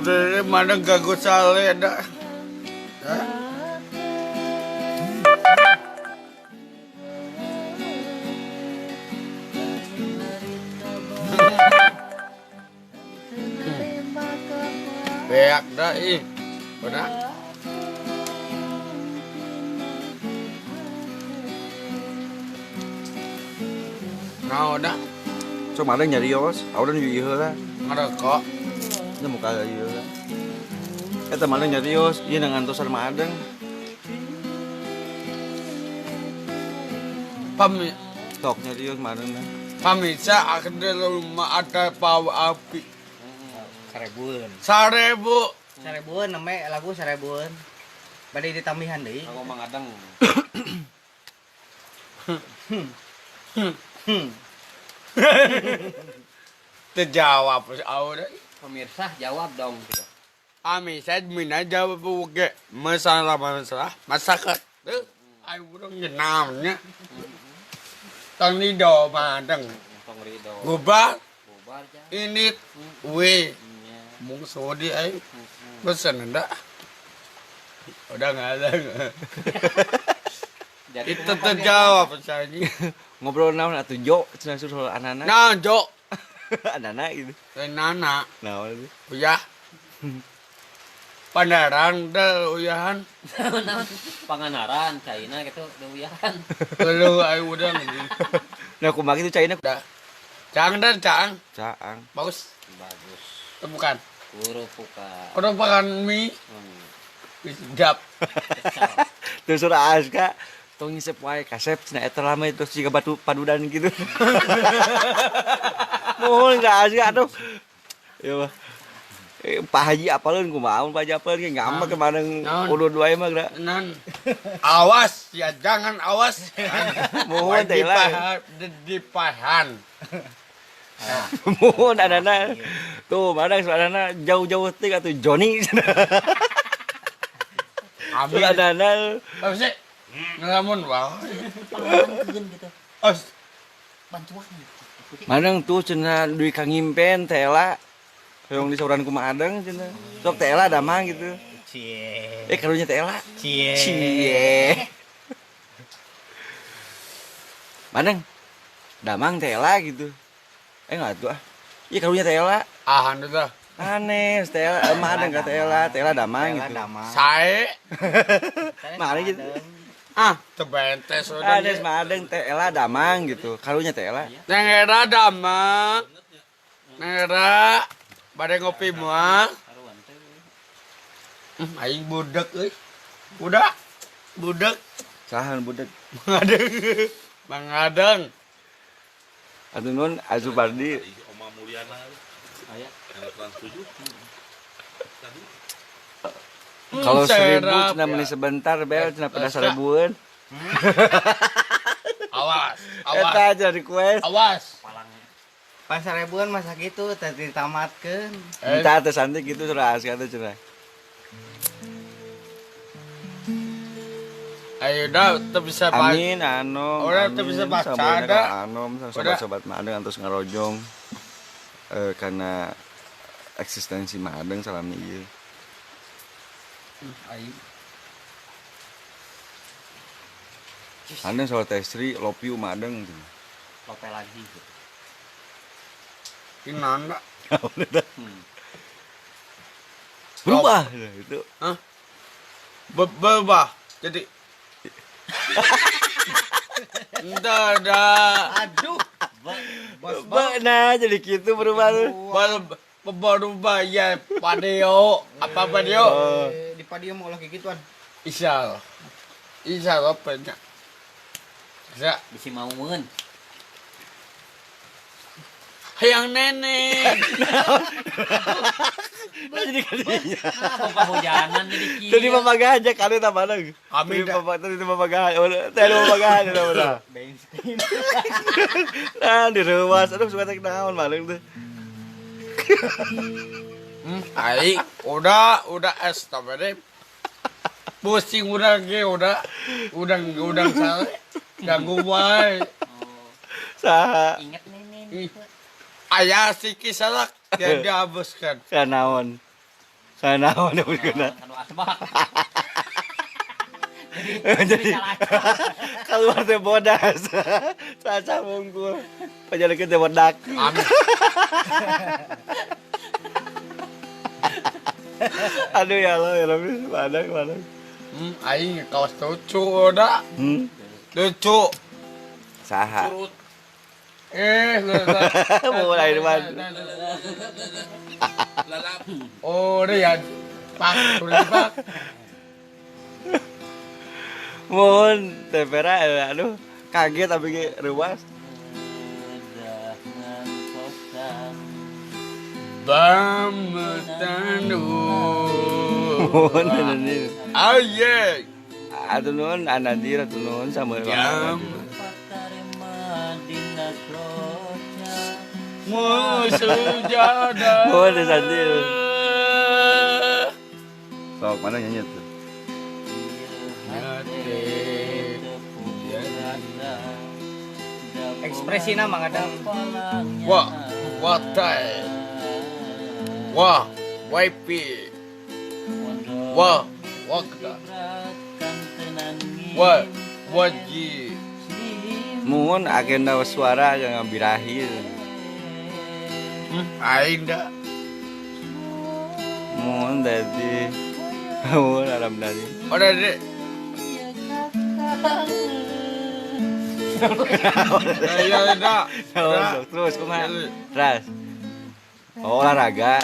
Speaker 1: Udah mana gago sale dah. Beak dah ih. Udah. Nah, udah.
Speaker 2: Sok mana nyarios, udah ieu heula.
Speaker 1: Ngerokok.
Speaker 2: Nya muka ieu heula. Eta mana nyarios, ieu ngantosan mah adeng.
Speaker 1: Pami
Speaker 2: sok nyarios mah adeng.
Speaker 1: Pamirsa akhirnya rumah ada pawa api.
Speaker 5: Sarebuan.
Speaker 1: Sarebu.
Speaker 5: Sarebuan namanya lagu sarebuan. Bade ditambihan deui.
Speaker 3: Aku Mang Adeng.
Speaker 1: Terjawab awalnya.
Speaker 3: Pemirsa jawab dong gitu.
Speaker 1: Pemirsa mina jawab oke. Masalah masalah masakan. Tuh, ayo urang namanya. Tong rido madeng.
Speaker 3: Tong rido.
Speaker 1: Bubar.
Speaker 3: Bubar
Speaker 1: ini we. Mung sodi ayo. Pesen enggak? Udah enggak ada.
Speaker 3: Jadi
Speaker 1: itu terjawab saya.
Speaker 2: Ngobrol naon atuh Jo, cenah suruh anak-anak.
Speaker 1: Nah, Jo.
Speaker 2: Anak-anak gitu.
Speaker 1: Nana.
Speaker 2: Naon itu?
Speaker 1: Uyah. Pandaran deh uyahan.
Speaker 3: Naon? Panganaran China gitu deh uyahan.
Speaker 1: Lu ayo udah.
Speaker 2: Nah, kumaha kitu China?
Speaker 1: Udah. Cang dan cang.
Speaker 2: Caang.
Speaker 1: Bagus.
Speaker 3: Bagus.
Speaker 1: Bukan.
Speaker 3: Kurupukan.
Speaker 1: Kurupukan mie. Sedap.
Speaker 2: Terus surah Aska tong ngisep wae kasep cenah eta lama terus jiga batu padudan gitu. Mohon ka Aska aduh. Ya mah. Pak Haji apaleun kumaha Pak Haji apaleun ge ngambek ke mana udud wae mah geura.
Speaker 1: Nan. Awas ya jangan awas.
Speaker 2: Mohon teh lah.
Speaker 1: Di pahan.
Speaker 2: Mohon anana. Tuh, madang soalna jauh-jauh teh atuh Joni.
Speaker 1: Amin.
Speaker 2: Anana.
Speaker 1: Apa sih? Ngelamun wah.
Speaker 5: Gitu.
Speaker 1: Os.
Speaker 5: Bantuan.
Speaker 2: Madang tuh cenah duit kang ngimpen teh ela. Hoyong disauran kumaha adeng cenah. Sok teh ela damang gitu.
Speaker 5: Cie.
Speaker 2: Karunya teh ela.
Speaker 5: Cie.
Speaker 2: Cie. Madang. Damang teh ela gitu. Enggak tuh ah. Iya karunya teh ela.
Speaker 1: Ah, anu tuh.
Speaker 2: Aneh, teh ela mah adeng ka teh ela, teh ela damang gitu.
Speaker 1: Sae.
Speaker 2: Mah gitu.
Speaker 1: Ah, tebentes udah.
Speaker 2: Aneh mah adeng teh ela damang gitu. Karunya teh ela.
Speaker 1: Neng era damang. Neng era bade ngopi moal. Aing budek euy. Budak. Budek.
Speaker 2: Sahan budek.
Speaker 1: Mang Adeng. Mang Adeng.
Speaker 2: Atuh nun Azubardi.
Speaker 4: Oma Mulyana.
Speaker 3: Aya.
Speaker 4: Trans 7. Tadi.
Speaker 2: Kalau 1000 cenah meni sebentar bel cenah pada 1000-eun.
Speaker 1: Awas, awas.
Speaker 2: Eta aja request.
Speaker 1: Awas.
Speaker 5: Pas 1000-an masa gitu tadi ditamatkeun.
Speaker 2: Entah teh santai gitu surah Aska teh cenah.
Speaker 1: Ayo dah teu bisa baca.
Speaker 2: Amin anom.
Speaker 1: Orang teu bisa baca da.
Speaker 2: Anom sobat-sobat Madeng antos ngarojong. Karena eksistensi Madeng salami ieu.
Speaker 1: Aing.
Speaker 2: Adeng soal teh Sri love you Madeng.
Speaker 3: Lope lagi gitu.
Speaker 1: Inanda.
Speaker 2: Berubah itu.
Speaker 1: Hah? Berubah. Jadi Entar dah.
Speaker 5: Aduh.
Speaker 2: Nah, jadi gitu berubah tuh.
Speaker 1: Berubah ya Padeo. Apa Padeo?
Speaker 5: Di Padeo mau lagi gituan.
Speaker 1: Isal. Isal apa nya? Bisa.
Speaker 3: Bisi maueun.
Speaker 1: Hayang nenek.
Speaker 2: Jadi kadinya.
Speaker 3: Nah, hujanan jadi kieu.
Speaker 2: Jadi papagahan aja kali tak bareng.
Speaker 1: Amin.
Speaker 2: Tadi papagahan. Tadi papagahan udah udah.
Speaker 5: Bensin.
Speaker 2: Nah, direwas. Aduh, suka tek naon bareng tuh.
Speaker 1: Aing udah es tapi deh. Pusing udah ge udah salah. Ganggu wae.
Speaker 2: Saha?
Speaker 3: Ingat nih.
Speaker 1: Ayah siki salak dia dihabiskan.
Speaker 2: Kanaon. Kanaon habiskeun.
Speaker 3: Kanu asbak.
Speaker 2: Jadi keluar teh bodas. Saca mungkul. Pajalikeun teh bodak.
Speaker 1: Amin.
Speaker 2: Aduh ya Allah ya Rabbi, padang.
Speaker 1: Aing kawas lucu udah. Lucu.
Speaker 2: Saha.
Speaker 1: Mulai
Speaker 2: depan.
Speaker 1: Oh, udah ya. Pak, sudah Pak.
Speaker 2: Mohon teh Vera, aduh kaget tapi ge reuas.
Speaker 1: Bam tanu.
Speaker 2: Mohon ini.
Speaker 1: Aye.
Speaker 2: Atuh nuhun Anadir, atuh nuhun sama
Speaker 1: Jam. Musujada.
Speaker 2: Mohon teh Sandil. Sok mana nyanyi tuh?
Speaker 5: Ekspresina mang ada.
Speaker 1: Wah, watai. Wah, waipi. Wah, wakta. Wah, waji.
Speaker 2: Mohon agenda suara jangan birahi.
Speaker 1: Aing dah.
Speaker 2: Mohon tadi. Mohon alam tadi.
Speaker 1: Udah deh. Ya udah.
Speaker 2: Terus kumaha? Terus. Oh, olahraga.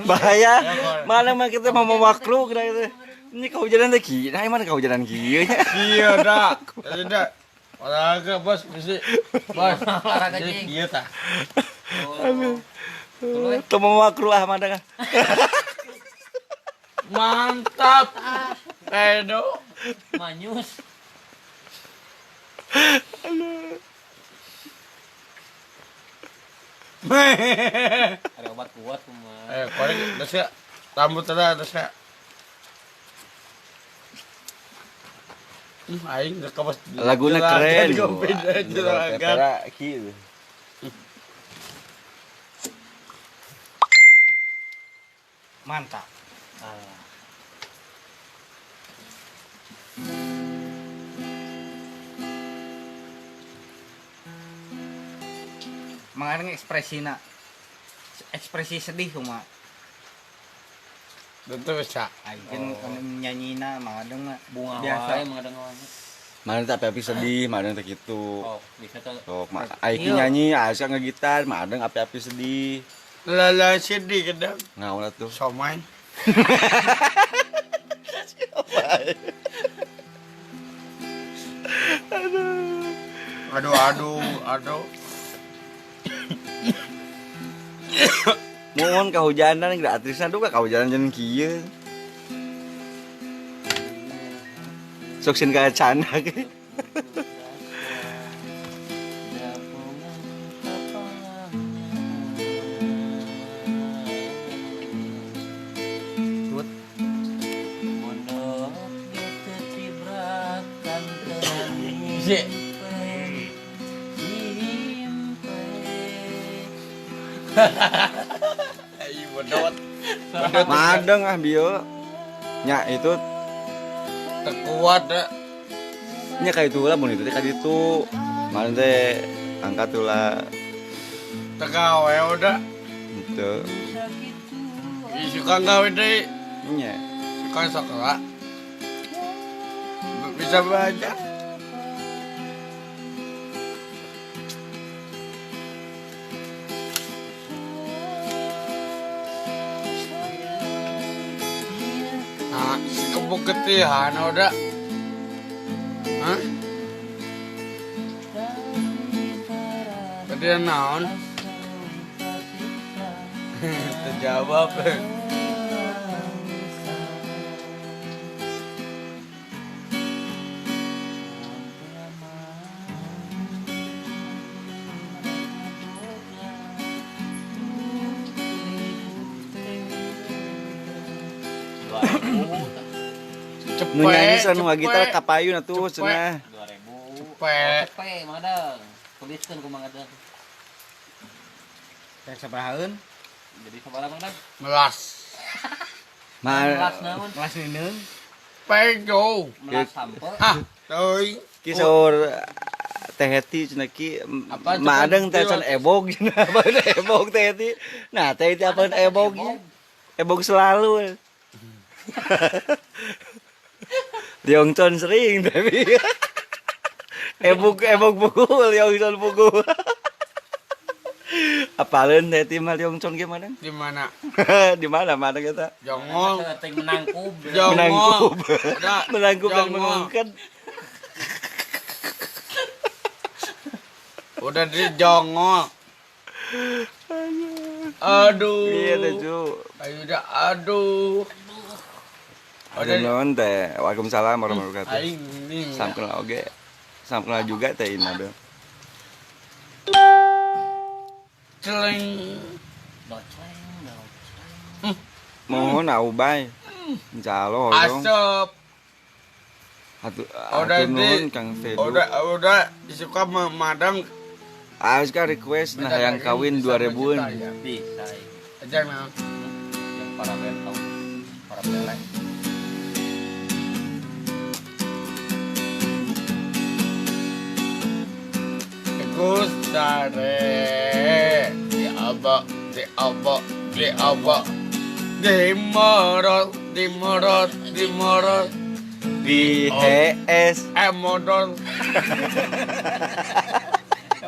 Speaker 2: Bahaya. Mana mah kita mau makhluk gitu. Ini kehujanan teh kieu. Nah, mana kehujanan kieu nya?
Speaker 1: Iya dah. Tidak. Olahraga bos mesti. Bos
Speaker 3: olahraga jeung
Speaker 1: kieu tah.
Speaker 2: Aduh. Teu mau makhluk ah mana.
Speaker 1: Mantap. Edo.
Speaker 3: Manyus.
Speaker 2: Aduh.
Speaker 3: Ada obat kuat kumaha.
Speaker 1: Korek geus ya. Rambut teh geus ya. Aing geus kawas.
Speaker 2: Laguna keren.
Speaker 1: Juragan.
Speaker 2: Kieu.
Speaker 5: Mantap. Mengarang ekspresina, ekspresi sedih kumaha.
Speaker 1: Tentu bisa.
Speaker 5: Aing kan nyanyina mangadeng mah
Speaker 3: bunga
Speaker 5: biasa
Speaker 3: wae mangadeng wae.
Speaker 2: Mana teh api-api sedih, mangadeng teh kitu.
Speaker 3: Oh, bisa teh.
Speaker 2: Sok, aing nyanyi, asa ngegitar, mangadeng api-api sedih.
Speaker 1: Lala sedih kadang.
Speaker 2: Ngaon atuh.
Speaker 1: Somai. Aduh. Aduh, aduh, aduh.
Speaker 2: Mohon kehujanan geus atrisna duka kehujanan jeung kieu. Sok sin ka cana ge.
Speaker 1: Bedot.
Speaker 2: Madeng ah bio. Nya itu
Speaker 1: tekuat dah.
Speaker 2: Nya ka itu lah mun itu teh ka ditu. Madeng teh angkat ulah.
Speaker 1: Tegawe udah.
Speaker 2: Henteu.
Speaker 1: Suka gawe deui.
Speaker 2: Nya.
Speaker 1: Suka sekolah. Bisa baca. Kebuketihan udah. Hah? Tadi naon? Terjawab.
Speaker 2: Nu nyanyi anu ngagitar kapayun atuh cenah.
Speaker 3: 2000.
Speaker 1: Cepet.
Speaker 3: Cepet Mang Adeng. Tuliskeun ku Mang Adeng.
Speaker 5: Rek sabarahaeun?
Speaker 3: Jadi sabaraha Mang Adeng?
Speaker 1: Melas.
Speaker 3: Melas naon?
Speaker 5: Melas nineung.
Speaker 1: Pego.
Speaker 3: Melas sampe.
Speaker 1: Ah, teuing.
Speaker 2: Ki saur Teh Heti cenah ki Ma Adeng teh can ebog cenah apa ebog Teh Heti. Nah, Teh Heti apa ebog? Ebog selalu. Liongcon sering tapi ebog ebog buku Liongcon buku. Apaleun Teh Heti mah Liongcon gimana?
Speaker 1: Di mana?
Speaker 2: Di mana mana kita?
Speaker 1: Jongol.
Speaker 3: Teh menangkub.
Speaker 1: Jongol.
Speaker 2: Menangkub dan mengungkap.
Speaker 1: Udah di jongol. Aduh.
Speaker 2: Iya teh Ju.
Speaker 1: Ayo udah aduh.
Speaker 2: Udah non teh. Waalaikumsalam warahmatullahi wabarakatuh.
Speaker 1: Aing.
Speaker 2: Salam kenal oge. Salam kenal juga teh Ina dong.
Speaker 1: Celeng.
Speaker 3: Docleng, docleng.
Speaker 2: Mohon aubay. Insyaallah hoyong.
Speaker 1: Asep.
Speaker 2: Atuh
Speaker 1: Udah
Speaker 2: nuhun Kang Fedu.
Speaker 1: Udah suka memadam.
Speaker 2: Ah, sekarang request nah yang kawin 2000-an.
Speaker 3: Bisa.
Speaker 1: Jangan.
Speaker 3: Yang para bentong, para belek.
Speaker 1: Iku sare di abak, di abak, di abak. Di morot, di morot, di morot.
Speaker 2: Di HS
Speaker 1: modal.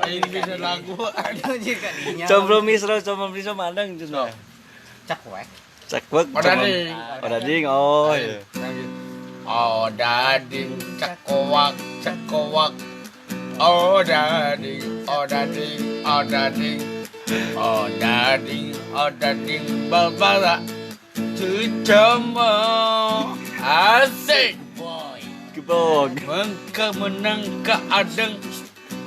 Speaker 1: Aing bisa lagu.
Speaker 2: Combro misro, combro misro mandang cenah.
Speaker 5: Cakwek.
Speaker 2: Cakwek.
Speaker 1: Odading.
Speaker 2: Odading. Oh iya.
Speaker 1: Odading cakowak, cakowak. Odading, odading, odading. Odading, odading balbala. Cucama. Asik.
Speaker 3: Boy.
Speaker 2: Gebog.
Speaker 1: Mengke menang ke adeng.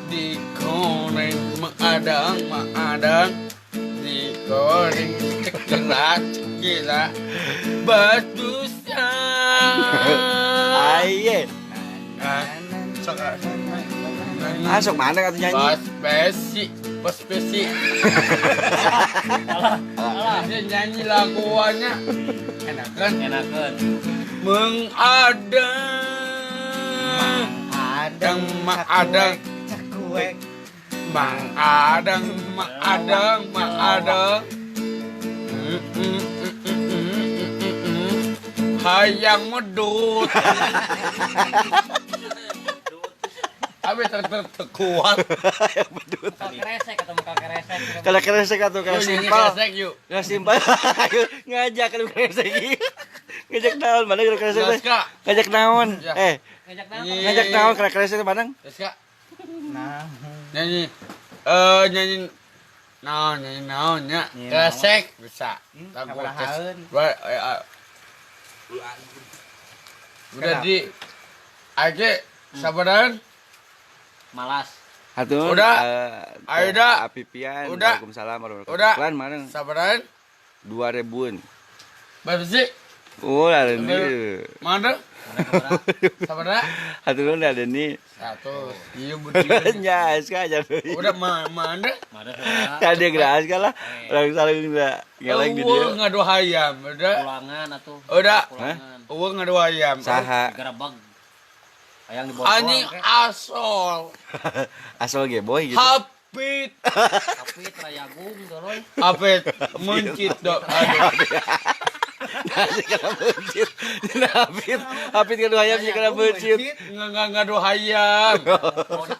Speaker 1: Digoreng mengadang mengadang. Digoreng cekila cekila. Batusa.
Speaker 2: Aye. Ah, sok mana atuh nyanyi?
Speaker 1: Bas besi, bas besi. Alah, dia nyanyi laguannya. Enakan,
Speaker 3: enakan.
Speaker 1: Mengadang, adang, mengadang,
Speaker 5: cakuek.
Speaker 1: Mengadang, mengadang, mengadang. Hayang medut. Abi terkuat.
Speaker 2: Hayang medut.
Speaker 3: Kresek atau muka kresek.
Speaker 2: Kalau kresek atau kalau simpel.
Speaker 1: Kresek yuk.
Speaker 2: Nggak simpel. Ngajak kalau kresek. Ngajak naon mana kalau kresek teh? Ngajak naon? Eh.
Speaker 3: Ngajak naon?
Speaker 2: Ngajak naon kalau kresek teh mana?
Speaker 5: Nah.
Speaker 1: Nyanyi. Nyanyi naon, nyanyi naon nya. Kresek bisa. Lagu kresek. Udah di Ake sabaran
Speaker 3: malas.
Speaker 2: Hatun,
Speaker 1: udah, Aida,
Speaker 2: Apipian,
Speaker 1: udah,
Speaker 2: waalaikumsalam warahmatullahi
Speaker 1: udah,
Speaker 2: wabarakatuh. Mana?
Speaker 1: Sabaran
Speaker 2: 2000-an.
Speaker 1: Berapa sih?
Speaker 2: Oh, ada nih.
Speaker 1: Mana? Sabar.
Speaker 2: Hatun ada nih.
Speaker 1: Satu. Iya betul.
Speaker 2: Nya, aja.
Speaker 1: Udah mana?
Speaker 2: Tadi geras lah. Orang saling enggak ngeleng di dia.
Speaker 1: Ngadu hayam, udah.
Speaker 3: Pulangan atuh.
Speaker 1: Udah. Eueuh ngadu hayam.
Speaker 2: Saha?
Speaker 3: Gerebeg. Hayang di bawah.
Speaker 1: Anjing asol.
Speaker 2: Asol ge boy gitu.
Speaker 1: Hapit.
Speaker 3: Hapit rayagung doroy.
Speaker 1: Hapit mencit dok. Aduh.
Speaker 2: Nasi kena mencit. Hapit, hapit ngadu hayam sih kena mencit.
Speaker 1: Enggak ngadu hayam.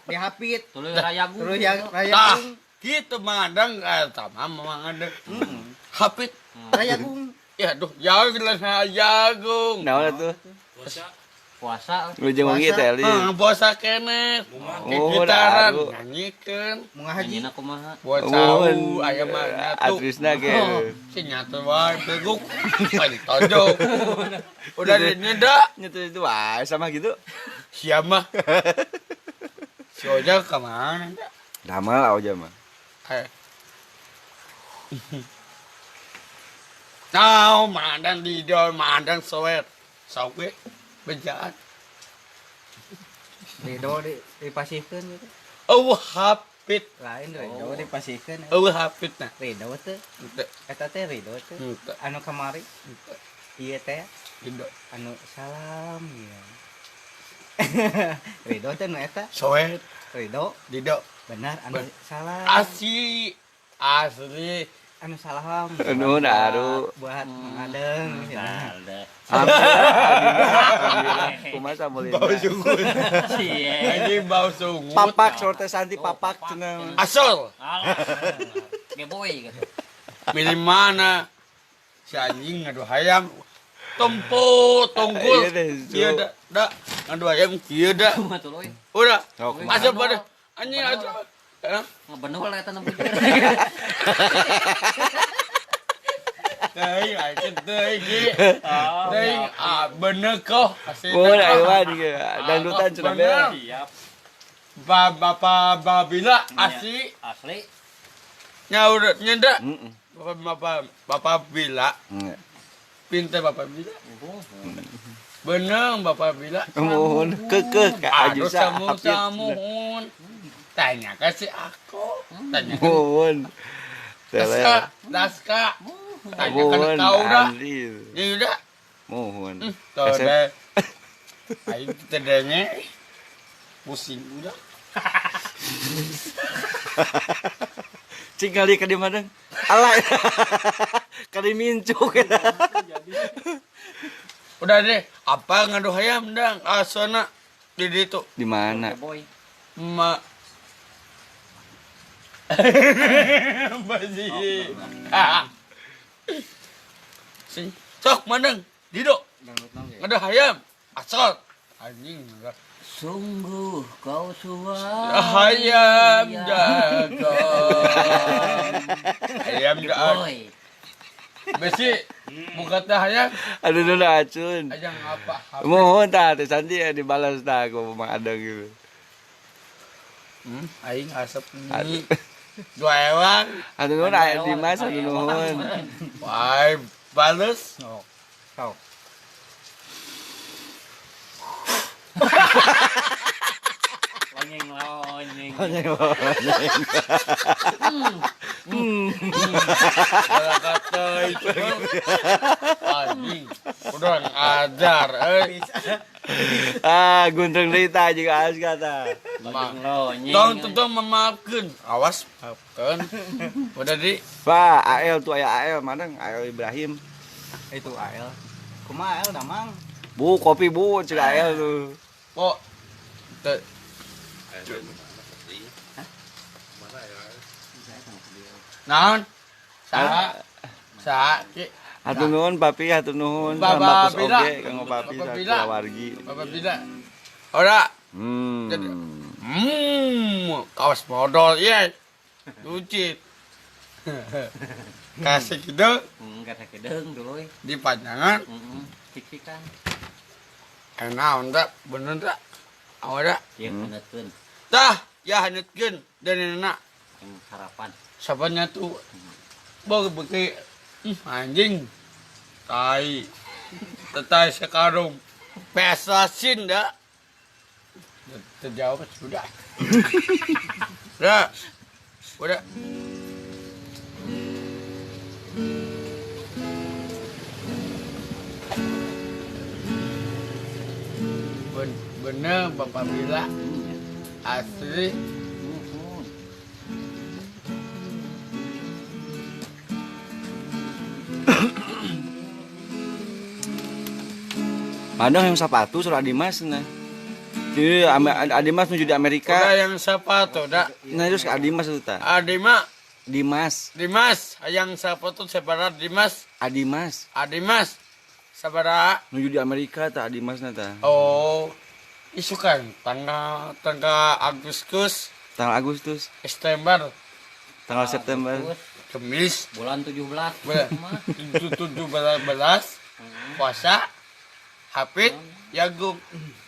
Speaker 5: Di hapit.
Speaker 3: Tuluy rayagung.
Speaker 5: Tuluy rayagung.
Speaker 1: Gitu Mang Adeng sama Mang Adeng. Hapit
Speaker 5: rayagung.
Speaker 1: Ya aduh, jagung lah jagung.
Speaker 2: Naon atuh?
Speaker 3: Puasa.
Speaker 2: Wilujeng wengi teh Eli.
Speaker 1: Puasa keneh.
Speaker 2: Oh,
Speaker 1: Gitaran
Speaker 2: aduh.
Speaker 1: nyanyikeun.
Speaker 5: Munga haji.
Speaker 3: Nanyina kumaha?
Speaker 1: Buat
Speaker 2: Mohon.
Speaker 1: sau aya mah nyatu.
Speaker 2: Atrisna ge.
Speaker 1: Si nyatu wae beguk. Pan tonjok. Udah nyeda.
Speaker 2: Nyatu itu wae sama gitu.
Speaker 1: Siapa mah? Si Oja kemana?
Speaker 2: Damel Oja mah.
Speaker 1: Nah, mandang di mandang sowet. Sowe bejaan.
Speaker 5: Rido dipasihkeun gitu.
Speaker 1: Eueuh hapit.
Speaker 5: Lain Rido dipasihkeun.
Speaker 1: Eueuh hapit nah.
Speaker 5: Rido teh.
Speaker 1: Henteu.
Speaker 5: Eta teh Rido teh. Anu kamari. Ieu teh
Speaker 1: Rido.
Speaker 5: Anu salam ya. Rido teh nu eta.
Speaker 1: Sowet.
Speaker 5: Rido.
Speaker 1: Rido.
Speaker 5: Benar anu salam.
Speaker 1: Asli. Asli.
Speaker 5: Anu salam.
Speaker 2: Nuhun aru.
Speaker 5: Buat mengadeng.
Speaker 2: Alhamdulillah. Kumaha samulina.
Speaker 1: Bau sungut. Anjing bau sungut.
Speaker 2: Papak sorte Santi papak cenah.
Speaker 1: Asal.
Speaker 3: Geboy gitu.
Speaker 1: Milih mana? Si anjing ngadu hayam. Tempo tunggul. Iya da, da ngadu hayam kieu da. Udah. Asup pada anjing asup.
Speaker 3: Ngebenul eta nu bujur.
Speaker 1: Teuing aya teuing ge. Teuing ah bener kok.
Speaker 2: Oh, ayo ge. Dangdutan cenah be.
Speaker 3: Siap.
Speaker 1: Bapak Babila asli.
Speaker 3: Asli.
Speaker 1: Nya udah nyenda. Bapak Bila. Pintar Bapak Bila. Bener Bapak Bila.
Speaker 2: Mohon kekeh ka ajusa.
Speaker 1: Muhun. Tanya ke si aku. Tanya.
Speaker 2: Mohon.
Speaker 1: Daska, Daska. Tanya ke kau dah. Ini udah.
Speaker 2: Mohon.
Speaker 1: Tuh deh. Ayo kita denge. Pusing udah.
Speaker 2: Cing kali ke di mana? Alah. Kali mincuk.
Speaker 1: Udah deh, apa ngadu hayam dang? Asana di situ.
Speaker 2: Di mana?
Speaker 1: Ma Basi. Sing sok maneng dido. Ngadu hayam. Asal anjing.
Speaker 3: Sungguh kau suami
Speaker 1: hayam jago. Hayam jago. Besi buka teh hayam.
Speaker 2: Aduh nu acun.
Speaker 1: Ajang apa?
Speaker 2: Mohon tah teh Santi dibalas tah aku Mang Adeng gitu.
Speaker 1: Aing asep nih. Dua ewang.
Speaker 2: Aduh nuhun aya Dimas aduh nuhun.
Speaker 1: Wah, bales.
Speaker 5: Sok.
Speaker 3: Lonyeng lonyeng.
Speaker 2: Lonyeng lonyeng.
Speaker 1: Kalau kata itu anjing, udah ngajar, eh.
Speaker 2: Ah, guntung Rita juga harus kata.
Speaker 1: Tong tentu memaafkan, awas maafkan. Udah di.
Speaker 2: Pak AL tuh ayah AL mana? AL Ibrahim.
Speaker 5: Itu AL. Kumaha AL damang?
Speaker 2: Bu kopi bu, cek AL tuh.
Speaker 1: Kok? Naon? Saha? Saha?
Speaker 2: Hatur nuhun papi, hatur nuhun.
Speaker 1: Bapak Bila.
Speaker 2: Oge kanggo papi sakeluargi.
Speaker 1: Bapak Bila. Ora. Kaos modal ieu. Lucit. Kasih kideung.
Speaker 3: Kasih kideung dulu.
Speaker 1: Di panjangan.
Speaker 3: Heeh. Cik-cikan.
Speaker 1: Naon da bener da. Ora.
Speaker 3: Ieu haneutkeun.
Speaker 1: Tah, ya haneutkeun dan enak.
Speaker 3: Sarapan.
Speaker 1: Sapanya tuh bau beki anjing tai tetai sekarung pesasin dah terjawab sudah. Udah. Bener Bapak Bila asli.
Speaker 2: Padahal yang sepatu suruh Adimas nah. Jadi Adimas menuju di Amerika.
Speaker 1: Udah yang sepatu dah.
Speaker 2: Nah terus ke Adimas itu ta.
Speaker 1: Adimas.
Speaker 2: Dimas.
Speaker 1: Dimas, yang sepatu separat Dimas.
Speaker 2: Adimas.
Speaker 1: Adimas. Sabaraha?
Speaker 2: Nuju di Amerika tah Dimasna tah.
Speaker 1: Oh. Isukan tanggal tanggal Agustus.
Speaker 2: Tanggal Agustus.
Speaker 1: September.
Speaker 2: Tanggal September.
Speaker 1: Kemis
Speaker 3: bulan 17.
Speaker 1: 17 puasa Hafid Yagub.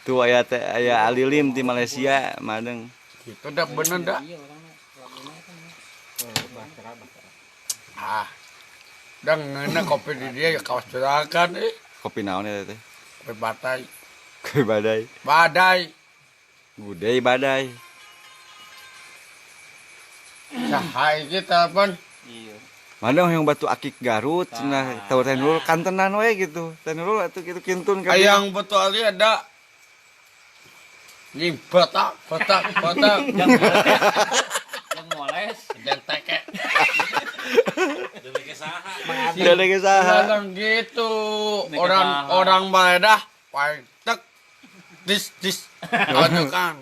Speaker 2: Tuh aya teh aya Alilim di Malaysia madeng.
Speaker 1: Itu dah bener dah. Ah. Dah ngeuna kopi di dia ya kawas curakan eh.
Speaker 2: Kopi naon eta teh?
Speaker 1: Kopi badai.
Speaker 2: Kopi badai.
Speaker 1: Badai.
Speaker 2: Gudei badai.
Speaker 1: Saha iki telepon?
Speaker 3: Iya.
Speaker 2: Madang yang batu akik Garut cenah tau Teh Nurul kantenan we gitu. Teh Nurul atuh kitu kintun ka.
Speaker 1: Ayang batu ali ada. Ini batak, batak, batak.
Speaker 3: Yang moles,
Speaker 1: dan teke.
Speaker 4: Deleke saha?
Speaker 2: Deleke saha?
Speaker 1: Kadang gitu. Orang orang Baledah paling tek dis dis. Aduh kan.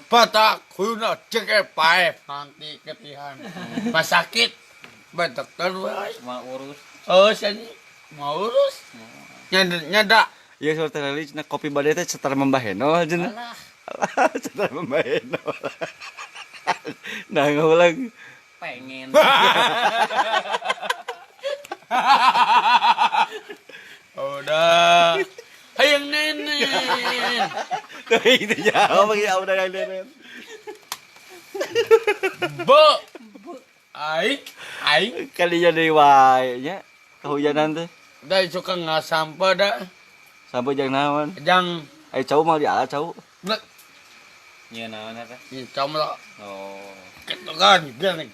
Speaker 1: Batak guna cek pae nanti ketihan. Pas sakit batak terus
Speaker 3: mau urus.
Speaker 1: Oh, sini mau urus. Nyada.
Speaker 2: Iya soal teh Leli cenah kopi badai teh cetar membaheno cenah. Alah, cetar membaheno. Nah, ngulang
Speaker 3: pengen.
Speaker 1: Udah. Hayang nenek.
Speaker 2: Tuh itu jauh bagi udah yang nenek.
Speaker 1: Bo. Aing, aing
Speaker 2: kali jadi wae nya kehujanan teh.
Speaker 1: Da suka ngasampe da.
Speaker 2: Sampai jang naon?
Speaker 1: Jang
Speaker 2: ai cau mah diala cau.
Speaker 3: Nya naon eta?
Speaker 1: Nya cau mah.
Speaker 3: Oh.
Speaker 1: Kitu kan genes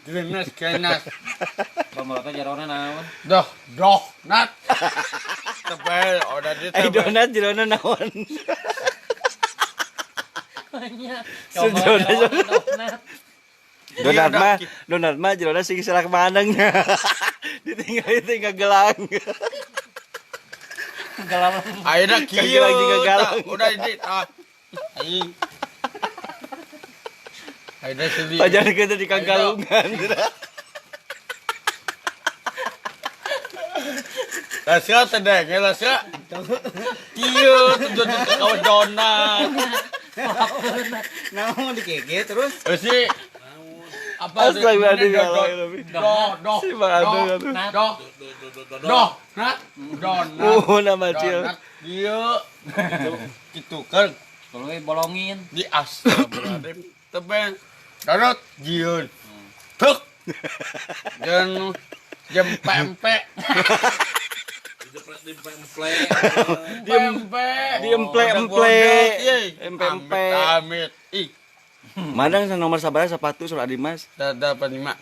Speaker 1: genes.
Speaker 3: Pamor teh jarona naon?
Speaker 1: Doh, doh, nat. Tebel udah di
Speaker 2: ai donat jerona naon?
Speaker 3: Nya.
Speaker 2: Donat. Donat mah jerona sing selak maneng. Ditinggal tinggal gelang.
Speaker 3: Galang.
Speaker 1: Ayeuna kieu
Speaker 2: lagi galang.
Speaker 1: Udah ini tah. Aing. Ayeuna sedih.
Speaker 2: Pajarkeun teh di kagalungan.
Speaker 1: Lasya teh deh, lasya. Kieu tuh kawas donat.
Speaker 5: Naon dikege terus?
Speaker 1: Eusi. Apa
Speaker 2: astagfirullahaladzim.
Speaker 1: Doh, doh, doh, doh, nat, donat.
Speaker 2: Oh, nama cil.
Speaker 1: Iya, gitu kan.
Speaker 3: Tuluy bolongin.
Speaker 1: Di astagfirullahaladzim. Tebeng, donat, jiun. Tuk. Dan jempempe. Diempe.
Speaker 2: Diemple-emple. Empe-empe.
Speaker 1: Amit, amit. Ih.
Speaker 2: Madang nomor sabaraha sepatu sur Adimas?
Speaker 1: 85.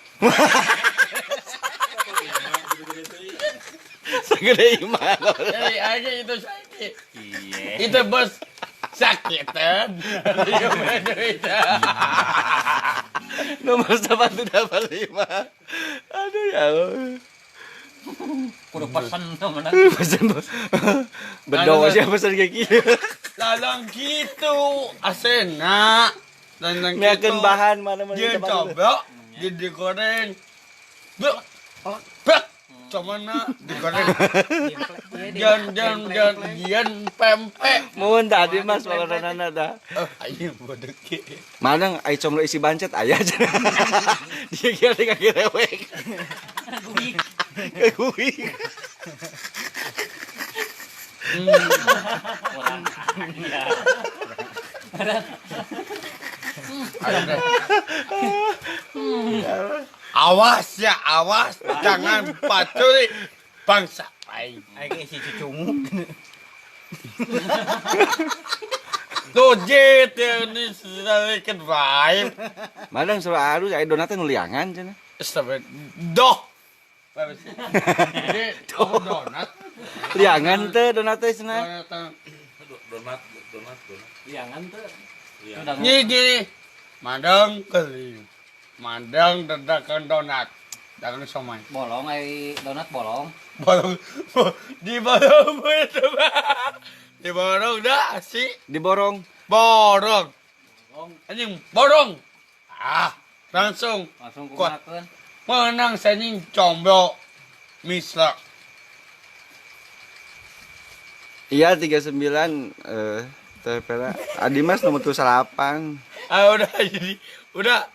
Speaker 2: Segede iman.
Speaker 1: Jadi aja itu sakit.
Speaker 3: Iya.
Speaker 1: Itu bos sakitan.
Speaker 2: Nomor sepatu 85. Aduh ya Allah.
Speaker 3: Kudu pesen tuh menang.
Speaker 2: Pesen. Berdoa siapa pesen kayak gitu.
Speaker 1: Lalang gitu asena.
Speaker 2: Miakeun bahan mana-mana
Speaker 1: dia coba dia digoreng. Bek. Bek. Cuman digoreng. Jangan jangan jangan pempek.
Speaker 2: Mun tadi Mas makananana tah.
Speaker 1: Ayo bodeke.
Speaker 2: Madang ai comlo isi bancet aya cenah. Dia kira di kaki rewek. Kaguik.
Speaker 1: Awas ya, awas, jangan pacuri bangsa aing.
Speaker 5: Aing isi cucunguk.
Speaker 1: Tuh jet ini sedikit baik.
Speaker 2: Madang surah alus ai donat teh nu liangan cenah.
Speaker 1: Astagfirullah. Doh. Jadi donat.
Speaker 2: Liangan teh donat teh cenah.
Speaker 4: Donat donat donat.
Speaker 3: Liangan teh.
Speaker 1: Gini gini. Madang keli. Madang dadakan donat. Dagang somai.
Speaker 3: Bolong ai donat bolong.
Speaker 1: Bolong. Diborong itu. Diborong dah sih.
Speaker 2: Diborong.
Speaker 1: Borong. Anjing borong. Ah, langsung
Speaker 3: langsung kumakeun.
Speaker 1: Menang sanying combro. Misra.
Speaker 2: Iya 39 Teh Pera. Adimas nomor 8.
Speaker 1: Ah udah jadi udah.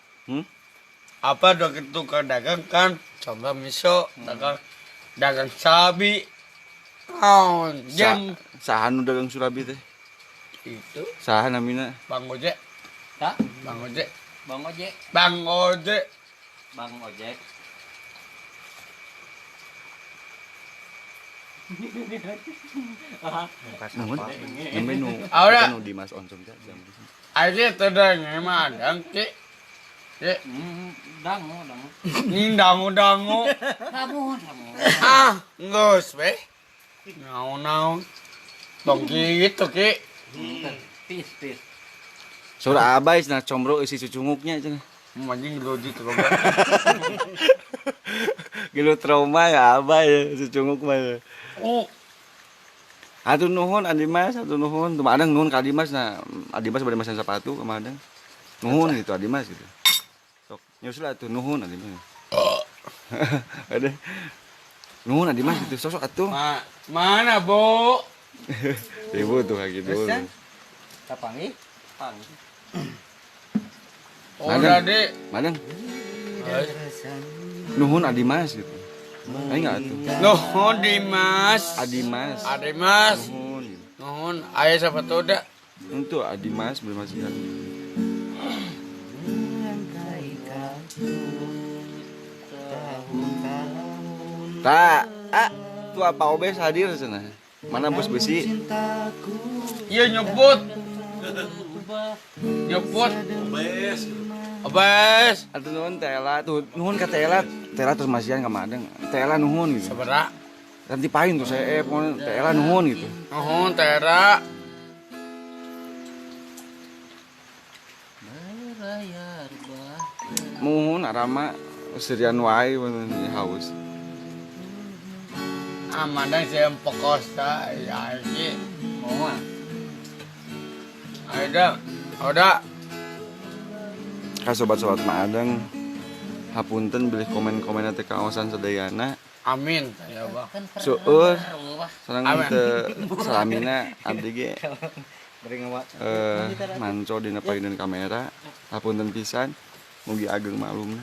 Speaker 1: Apa dong tukang dagang kan? Coba miso dagang sabi. Oh, jam
Speaker 2: saha nu dagang surabi teh?
Speaker 1: Itu.
Speaker 2: Saha namina?
Speaker 1: Bang Ojek.
Speaker 3: Hah?
Speaker 1: Bang Ojek.
Speaker 3: Bang Ojek.
Speaker 1: Bang Ojek.
Speaker 3: Bang Ojek.
Speaker 2: Namun, namanya nu Dimas Oncom teh.
Speaker 1: Aja teh mah dang ki.
Speaker 3: Dangu dangu.
Speaker 1: Ini dangu dangu.
Speaker 3: Kamu kamu.
Speaker 1: Ah, geus we. Naon-naon. Tong kitu ki.
Speaker 3: Pis pis.
Speaker 2: Saur abai cenah combro eusi cucunguknya cenah.
Speaker 1: Anjing gelut trauma.
Speaker 2: Gelut trauma ya abai ya cucunguk mah.
Speaker 1: Oh.
Speaker 2: Hatur nuhun Adimas, hatur nuhun. Teu adang nuhun ka Adimas nah, Adimas bade mesan sepatu ka Madang. Nuhun gitu Adimas gitu. Sok nyusul atuh nuhun Adimas. Ada. Nuhun Adimas gitu sosok atuh.
Speaker 1: Mana, Bu?
Speaker 2: Ibu tuh kayak gitu.
Speaker 5: Kapangi?
Speaker 3: Pangi.
Speaker 1: Oh, Dek.
Speaker 2: Madang. Nuhun Adimas gitu. Ayo enggak atuh.
Speaker 1: Nuhun Dimas.
Speaker 2: Adimas.
Speaker 1: Adimas.
Speaker 2: Nuhun.
Speaker 1: Nuhun, aya sepatu da.
Speaker 2: Untuk Adimas beli masihan. Tak, ah, tuh apa Obes hadir sana. Mana bos besi?
Speaker 1: Iya nyebut. Nyebut.
Speaker 4: Obes.
Speaker 1: Obes.
Speaker 2: Atuh nuhun Tela, tuh nuhun ka Tela, Tela terus masihan ka Madang. Tela nuhun gitu.
Speaker 1: Sabaraha?
Speaker 2: Nanti pain tuh saya pokoknya Tela nuhun gitu.
Speaker 1: Nuhun Tera.
Speaker 2: Muhun arama serian wae haus.
Speaker 1: Ah Madang saya pekosa ya iki.
Speaker 3: Moal.
Speaker 1: Ada, udah.
Speaker 2: Ka sobat-sobat Madang hapunten bilih komen-komen teh kaosan sadayana.
Speaker 1: Amin ya Allah.
Speaker 2: Seueur sareng teu salamina abdi ge. Manco dina payunan kamera hapunten pisan mugi ageng maklumna.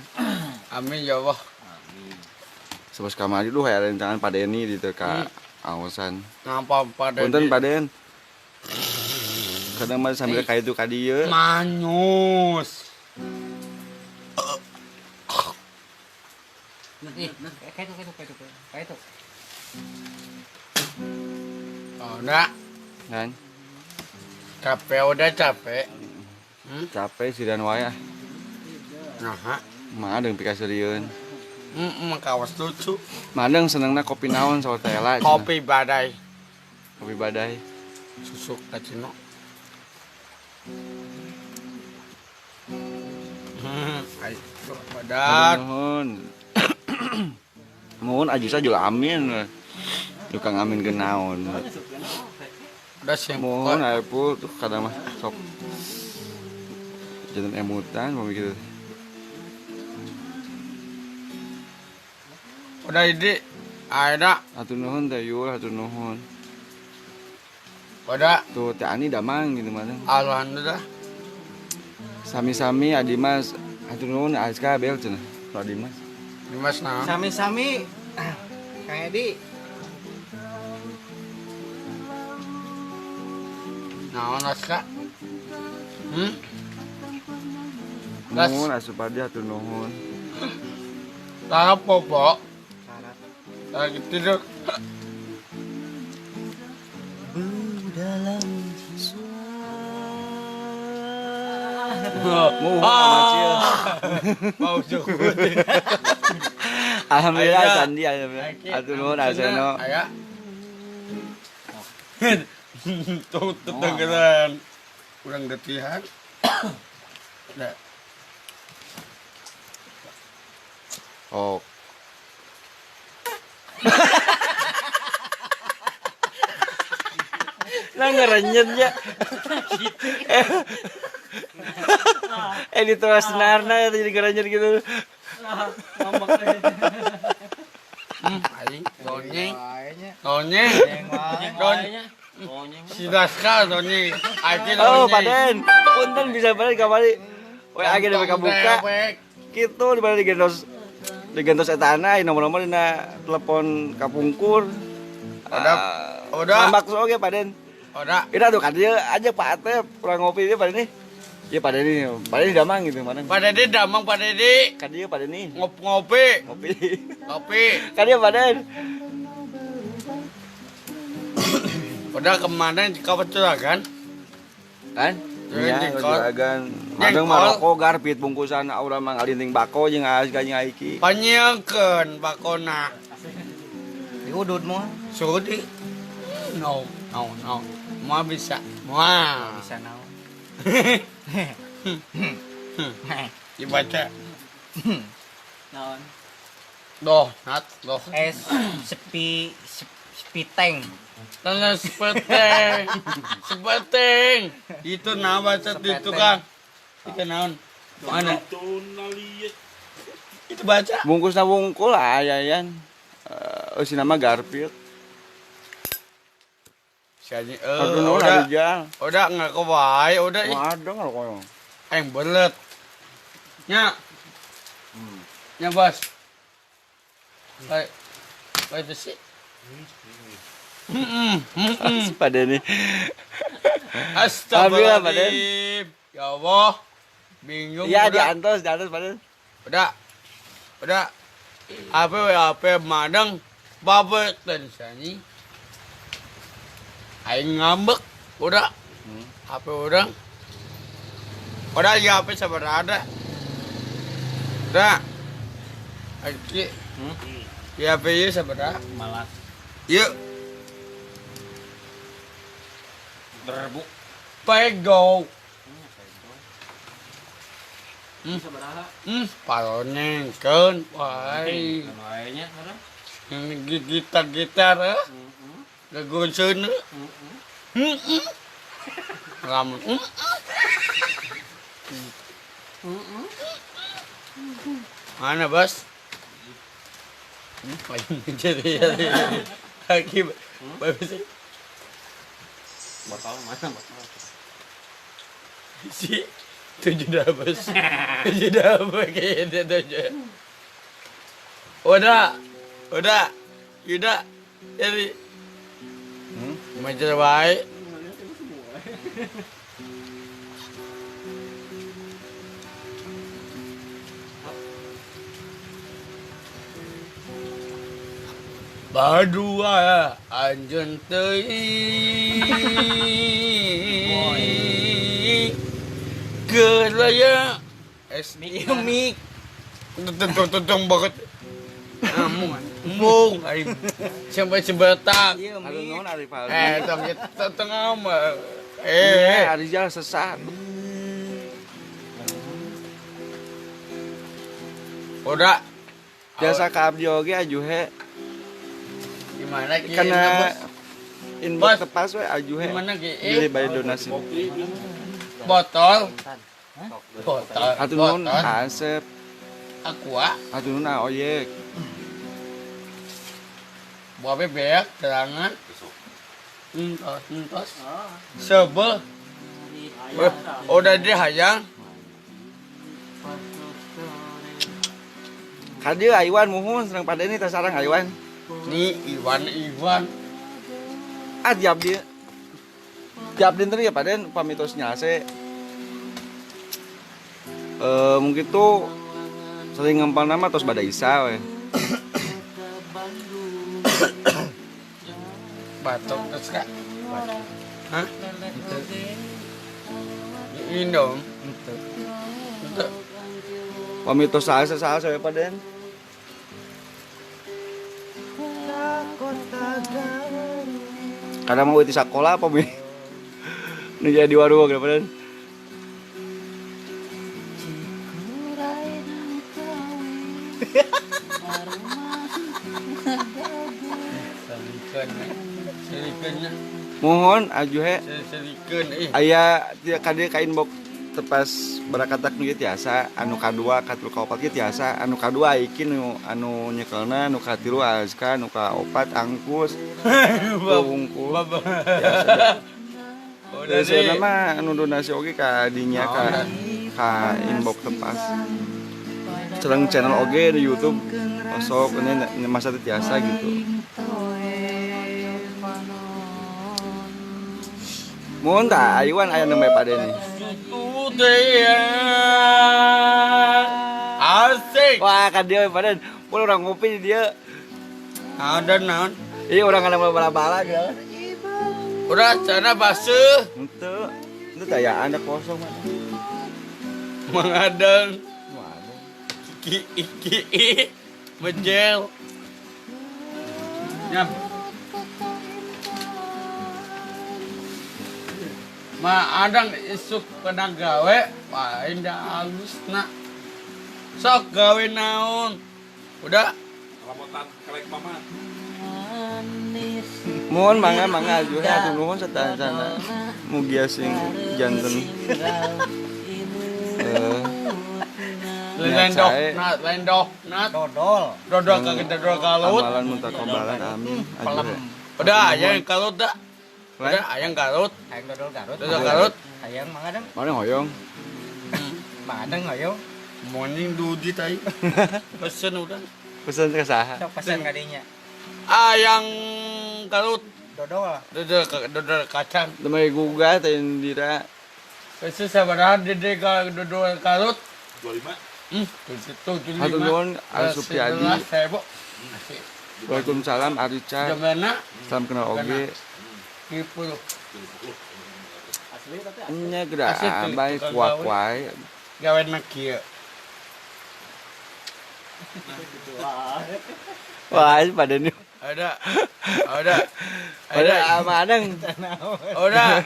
Speaker 1: Amin ya Allah.
Speaker 3: Amin.
Speaker 2: Sebab kamari duh aya rencangan Pak Deni di teu ka aosan.
Speaker 1: Ngapa Pak Deni?
Speaker 2: Punten Pak Den. Kadang mah sambil ka itu ka dieu.
Speaker 1: Manyus.
Speaker 3: Ih, kayak itu.
Speaker 1: Oh, enggak.
Speaker 2: Kan?
Speaker 1: Capek udah capek.
Speaker 2: Capek sirian wae ah.
Speaker 1: Nah,
Speaker 2: mah deung pikaseurieun.
Speaker 1: Kawas lucu.
Speaker 2: Madang senengna kopi naon saur Tela.
Speaker 1: Kopi badai.
Speaker 2: Kopi badai.
Speaker 1: Susu kacino. Ayo badat.
Speaker 2: Nuhun. Nuhun Ajisa jual amin. Tukang amin ke naon.
Speaker 1: Udah sih.
Speaker 2: Mohon ayo tuh kadang mah sok. Jangan emutan mau mikir.
Speaker 1: Udah ini, ada.
Speaker 2: Hatur nuhun teh Yul, hatur nuhun.
Speaker 1: Udah.
Speaker 2: Tuh teh Ani damang gitu mana.
Speaker 1: Alhamdulillah.
Speaker 2: Sami-sami Adimas, hatur nuhun Aska bel cenah. Tuh Adimas.
Speaker 1: Dimas nah.
Speaker 5: Sami-sami Kang Edi.
Speaker 1: Naon Aska?
Speaker 2: Nuhun asup adi hatur nuhun.
Speaker 1: Tahap popok. Lagi tidur. Mau cukup.
Speaker 2: Alhamdulillah Sandi, alhamdulillah. Hatur nuhun Aseno.
Speaker 1: Aya. Tuh tetenggeran. Kurang getihan. Nah.
Speaker 2: Oh. Nah ngerenyet ya. Di tengah senarna ya jadi ngerenyet gitu.
Speaker 1: Aing gonyeng. Gonyeng. Gonyeng. Si Daska Tony.
Speaker 2: Oh, Paden. Punten bisa balik kamari. We age dewe kabuka. Kitu di mana digentos digentos etana nomor-nomor dina telepon kapungkur.
Speaker 1: Udah.
Speaker 2: Maksud oge Paden.
Speaker 1: Udah.
Speaker 2: Ira tuh ka dieu aja Pak Atep kurang ngopi dia Paden nih. Ya Pak Dedi, Pak Dedi damang gitu mana?
Speaker 1: Pak Dedi damang Pak Dedi.
Speaker 2: Ka dieu Pak Dedi.
Speaker 1: Ngopi.
Speaker 2: Ngopi.
Speaker 1: Ngopi.
Speaker 2: Ka dieu Pak Dedi.
Speaker 1: Udah kemarin kau kan?
Speaker 2: Kan? Iya, juragan. Madang mah rokok garpit bungkusan aura mah ngalinting bako jeung aas ka jeung aiki.
Speaker 1: Panyeungkeun bakona.
Speaker 5: Diudud moal.
Speaker 1: Sudi. No, no, no. Moal bisa. Moal.
Speaker 5: Bisa naon.
Speaker 1: Dibaca.
Speaker 3: Naon?
Speaker 1: Doh, nat, doh.
Speaker 5: S sepi sepiteng.
Speaker 1: Tanah sepeteng. Sepeteng. Itu nah baca itu Kang. Itu naon? Mana? Itu baca.
Speaker 2: Bungkusna wungkul aya yan. Eusina mah garpit.
Speaker 1: Udah, udah nggak kewae, udah.
Speaker 2: Waduh nggak koyo.
Speaker 1: Aing belet. Nya. Nya bos. Baik. Baik besi.
Speaker 2: Pada ini.
Speaker 1: Astagfirullahaladzim. Ya Allah. Bingung.
Speaker 2: Ya di antos pada.
Speaker 1: Udah. Udah. Apa madang babet dan sani. Aing ngambek, udah. HP orang. Udah ya HP sabar ada. Udah. Aki. Ya HP ieu sabar.
Speaker 3: Malas.
Speaker 1: Yuk.
Speaker 3: Berbuk.
Speaker 1: Pego.
Speaker 3: Sabaraha?
Speaker 1: Palonengkeun wae.
Speaker 3: Wae nya karena
Speaker 1: gitar-gitar eh. Gagunseun. Lamun. Mana, Bos? Jadi lagi bos.
Speaker 3: Botol mana botol?
Speaker 1: Si 7 dah, Bos. 7 dah kayaknya 7. Udah. Udah. Udah. Jadi macam baik. Badua anjeun teuing Gelaya es mik tentang banget. Amung, mung, aing sampai sebatang.
Speaker 2: Aduh naon ari Paldi.
Speaker 1: Tong tengah mah.
Speaker 2: Arizal sesat.
Speaker 1: Udah.
Speaker 2: Jasa ka abdi oge ajuhe.
Speaker 1: Gimana ki?
Speaker 2: Karena inbox tepas we ajuhe.
Speaker 1: Gimana ki?
Speaker 2: Beli bayar donasi.
Speaker 1: Botol. Botol.
Speaker 2: Atuh nuhun Asep.
Speaker 1: Aqua.
Speaker 2: Atuh nuhun oyek.
Speaker 1: Buah bebek, terangan. Entos. Sebel. Udah di hayang.
Speaker 2: Kadieu Iwan muhun sareng pada ini tasarang Iwan.
Speaker 1: Nih Iwan.
Speaker 2: Ah tiap dia. Tiap dinten ya paden pamitos nyalse. Mungkin tuh sering ngempal nama tos bada isa we.
Speaker 1: Batok terus kak? Hah? Ini dong. Itu.
Speaker 2: Pamitos salsa salsa we paden. Karena mau di sekolah apa mi? Ini jadi warung apa paden? Mohon ajuhe. Aya kade ka inbox tepas barakatak nu tiasa anu kadua katilu kaopat ge tiasa anu kadua iki nu anu nyekelna nu katilu Azka nu kaopat angkus wungkul tiasa.
Speaker 1: Udah
Speaker 2: sih mah anu donasi oge ka dinya ka inbox tepas. Sareng channel oge di YouTube osok ini masa teu tiasa gitu. Mohon tak ayuan aya nembe pada nih.
Speaker 1: Asik.
Speaker 2: Wah, kan dia pada pun orang ngopi dia.
Speaker 1: Ada naon?
Speaker 2: Iya orang ada bala-bala gitu.
Speaker 1: Udah sana basuh.
Speaker 2: Henteu. Henteu taya anda kosong mah.
Speaker 1: Mengadang. Ki ki mejel. Nyap. Ma adang isuk kena gawe, paling dah halus nak. Sok gawe naon. Udah.
Speaker 4: Ramotan kelek mama.
Speaker 2: Mohon mangga mangga ajuh atuh nuhun satana. Mugia sing janten.
Speaker 1: Lendok nat, lendok nat.
Speaker 5: Dodol.
Speaker 1: Dodol ka dodol kalut.
Speaker 2: Amalan muntakobalan amin. Ajuh.
Speaker 1: Udah aya kalut dah. Udah ayang Garut,
Speaker 5: ayang dodol Garut.
Speaker 1: Dodol Garut.
Speaker 5: Ayang mangadang.
Speaker 2: Mana hoyong?
Speaker 5: Mangadang hoyong.
Speaker 1: Morning dudi tai. Pesen udah.
Speaker 2: Pesen ke saha?
Speaker 5: Sok pesen kadinya.
Speaker 1: Ayang Garut.
Speaker 5: Dodol.
Speaker 1: Dodol dodol kacang.
Speaker 2: Demai gugah teh Indira.
Speaker 1: Pesen sabaraha dede ka dodol Garut?
Speaker 4: 25.
Speaker 1: 75.
Speaker 2: Hatur nuhun Al Supriyadi. Waalaikumsalam Arica. Salam kenal oge.
Speaker 1: 30.
Speaker 2: Nya geura bae kuak-kuai.
Speaker 1: Gawe na kieu.
Speaker 2: Wah, pada ni.
Speaker 1: Ada. Ada.
Speaker 2: Ada ama adang.
Speaker 1: Udah.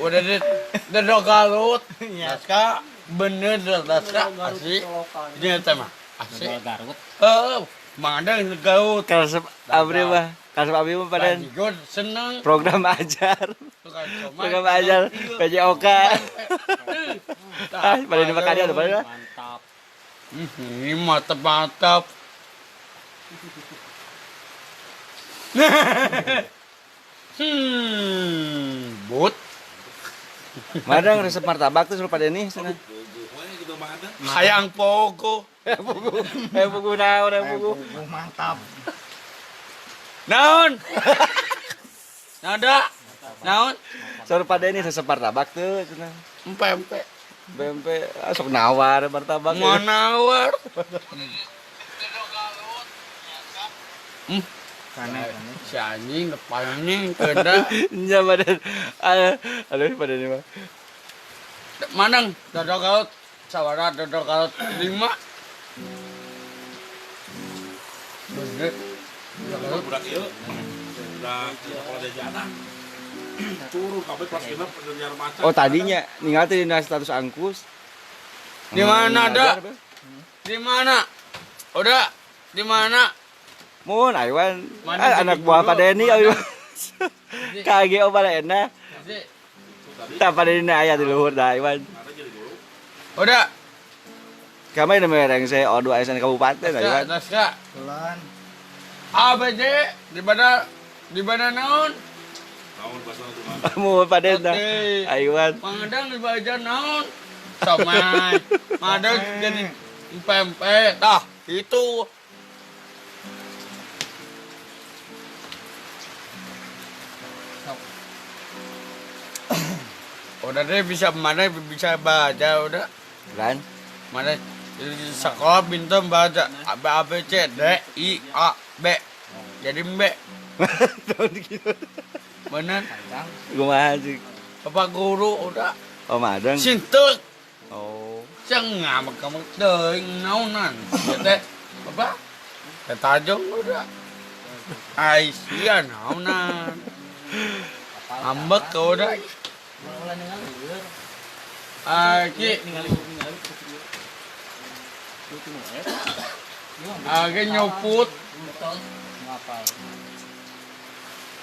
Speaker 1: Udah deh. Dodol Garut. Naska bener naska asli. Ini teh mah. Asli.
Speaker 3: Dodol Garut.
Speaker 1: Heeh, mangadang Garut.
Speaker 2: Karesep abdi mah. Karesep abdi mah pada
Speaker 1: seneng
Speaker 2: program ajar. Program ajar PJOK. Ah, pada di makan ada pada.
Speaker 3: Mantap.
Speaker 1: Ini mantap mantap. But.
Speaker 2: Madang resep martabak tuh suruh pada ini sana.
Speaker 1: Hayang pogo.
Speaker 2: Pogo. Pogo naon, pogo.
Speaker 5: Mantap.
Speaker 1: Naon? Nada. Naon?
Speaker 2: Suruh pada ini resep martabak tuh cenah.
Speaker 1: Empe-empe.
Speaker 2: Empe sok nawar martabak.
Speaker 1: Mau nawar. Si anjing depannya kena.
Speaker 2: Nya badan. Aduh pada ini mah.
Speaker 1: Manang dodol Garut. Sawara dodol Garut 5. Bener.
Speaker 4: Budak ieu. Budak sekolah jajanan. Turun kabeh kelas 6 nyar macan.
Speaker 2: Oh, tadinya ninggal teh dina status angkus.
Speaker 1: Di mana ada? Di mana? Udah, di mana?
Speaker 2: Mun aywan anak buah Pak Deni aywan. KGO balena. Tah Pak Deni aya di luhur dah aywan.
Speaker 1: Udah.
Speaker 2: Kami nu mereng saya O2 SN kabupaten aywan.
Speaker 1: Naska. ABC di mana naon?
Speaker 4: Naon bahasa tuh.
Speaker 2: Mun Pak Deni aywan.
Speaker 1: Pangadang di baja naon? Somai. Madang jadi empe-empe. Tah, itu. Udah deh bisa mana bisa baca udah.
Speaker 2: Kan?
Speaker 1: Mana sekolah bintang baca A B A B C D I A B. Jadi B. Bener.
Speaker 2: Kumaha sih?
Speaker 1: Bapak guru udah.
Speaker 2: Oh, madang.
Speaker 1: Sinteuk.
Speaker 2: Oh.
Speaker 1: Ceng ngamek-ngamek teuing naonan. Ya teh. Bapak. Teh tajong udah. Ai sia naonan. Ambek udah. Aki Aki nyoput.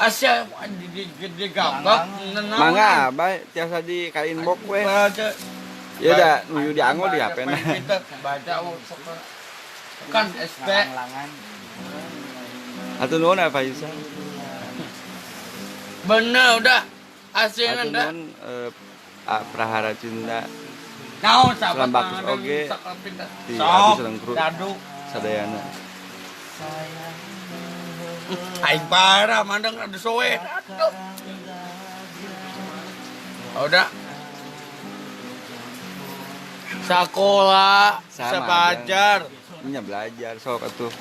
Speaker 1: Asya di gablok.
Speaker 2: Mangga abah tiasa di ka inbox we. Ya udah nuju dianggo di HP na.
Speaker 1: Baca kan SP.
Speaker 2: Atuh nuhun apa Yusa?
Speaker 1: Bener udah. Aslinya dah.
Speaker 2: Prahara cinta.
Speaker 1: Naon sahabat
Speaker 2: bagus oge. Di abdi sareng kru. Sadayana.
Speaker 1: Aing parah mandang ada soe. Udah. Sekolah, sepajar.
Speaker 2: Nya belajar sok atuh.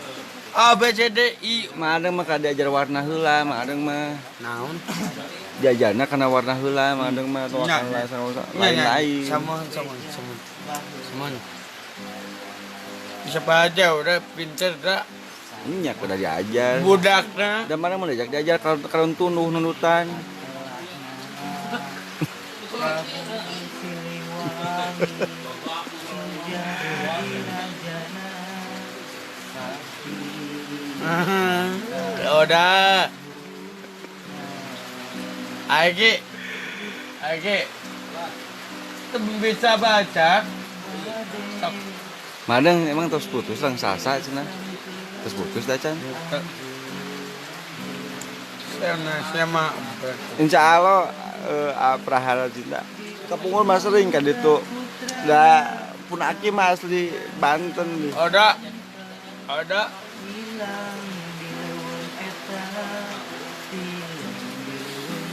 Speaker 1: A B C D I.
Speaker 2: Madang mah diajar warna heula, madang mah.
Speaker 1: Naon?
Speaker 2: Diajarna kana warna heula, madang mah toakan lain-lain.
Speaker 1: Sama. Siapa aja udah pinter dah.
Speaker 2: Nya udah diajar.
Speaker 1: Budakna.
Speaker 2: Dan mana mau diajak diajar kalau tunduh nundutan.
Speaker 1: Udah. Aiki. Bisa baca.
Speaker 2: Madang emang terus putus lang sasa cenah. Terus putus dah can.
Speaker 1: Saya mah
Speaker 2: insya Allah prahara cinta. Kapungkur mah sering kan itu. Da pun aki mah asli Banten.
Speaker 1: Ada.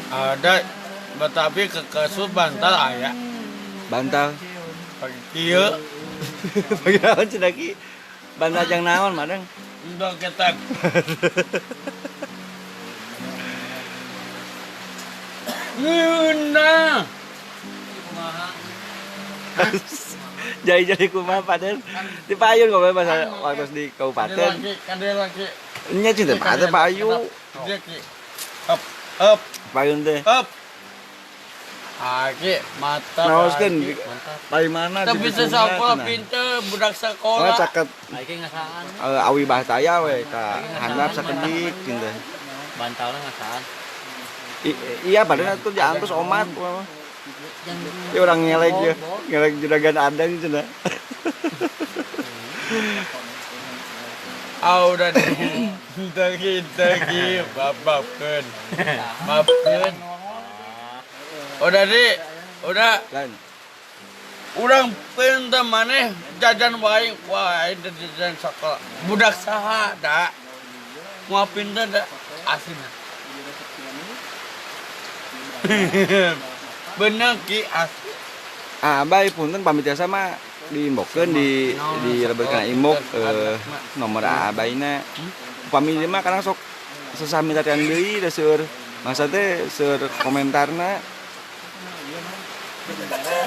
Speaker 1: Ada, tetapi kekesut bantal aya.
Speaker 2: Bantal.
Speaker 1: Pagi kieu.
Speaker 2: Pagi naon cenah ki? Bantal jang naon madang?
Speaker 1: Endog ketek. Ngeunah.
Speaker 3: Kumaha?
Speaker 2: Jadi kumaha paden? Di payun kok bahasa waktu di kabupaten.
Speaker 1: Kade lagi.
Speaker 2: Nya cinta pada payu.
Speaker 1: Up, up.
Speaker 2: Payun teh.
Speaker 1: Up. Aki mata.
Speaker 2: Naoskeun paling mana
Speaker 1: di bisa sekolah pinter budak sekolah.
Speaker 2: Oh caket.
Speaker 3: Aki ngasaan.
Speaker 2: Awi bahtaya we ka handap sakedik cinta.
Speaker 3: Bantalna ngasaan.
Speaker 2: Iya padahal tuh diantos omat. Ya orang ngelek ya, ngelek juragan adang cenah.
Speaker 1: Ah udah tegi bababkeun. Babkeun. Udah di, udah. Urang pinter maneh jajan wae, wae jajan sekolah. Budak saha da. Moal pinter da asina. Bener ki asli.
Speaker 2: Ah, bae punten pamit jasa mah diinboxkeun di lebetkeun inbox nomor abaina. Upami ieu mah kadang sok susah minta tian deui da seueur masa teh seueur komentarna.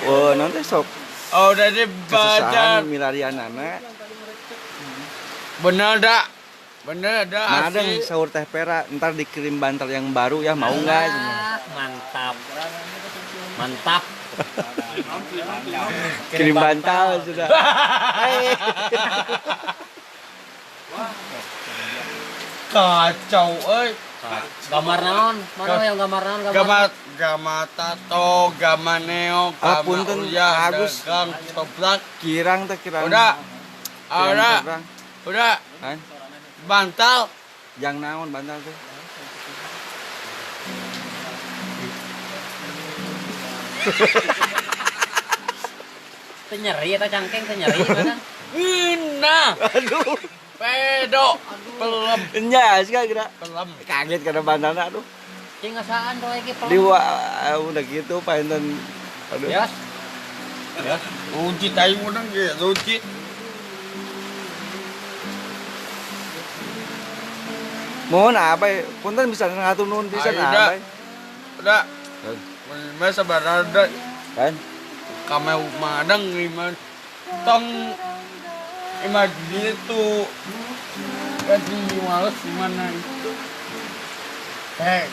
Speaker 2: Oh, nanti sok.
Speaker 1: Oh, udah dibaca
Speaker 2: milarianana.
Speaker 1: Bener dak. Bener dak.
Speaker 2: Madang sahur teh pera, ntar dikirim bantal yang baru ya, mau nggak?
Speaker 3: Mantap. Mantap.
Speaker 2: Kirim bantal sudah.
Speaker 1: Kacau euy.
Speaker 3: Gambar naon? Mana yang gambar naon?
Speaker 1: Gama tato, gama neo, gama
Speaker 2: punten
Speaker 1: Agus, gang coplak,
Speaker 2: kirang teh kirang.
Speaker 1: Udah. Udah. Bantal.
Speaker 2: Jang naon bantal teh?
Speaker 3: Teu nyeri eta cangkeng teu nyeri mana?
Speaker 1: Ngeunah.
Speaker 2: Aduh.
Speaker 1: Pedo. Pelem.
Speaker 2: Nya sih kira.
Speaker 1: Pelem.
Speaker 2: Kaget karena bantalna aduh.
Speaker 3: Cing ngasaan tuh lagi pelem.
Speaker 2: Di udah gitu painten. Aduh.
Speaker 3: Yos. Yos.
Speaker 1: Uji tai urang ge, uji.
Speaker 2: Mohon abai, punten bisa ngatur nuhun pisan abai.
Speaker 1: Udah. Masa barada
Speaker 2: kan?
Speaker 1: Kame madang iman tong imah gitu ganti males gimana itu. Hei,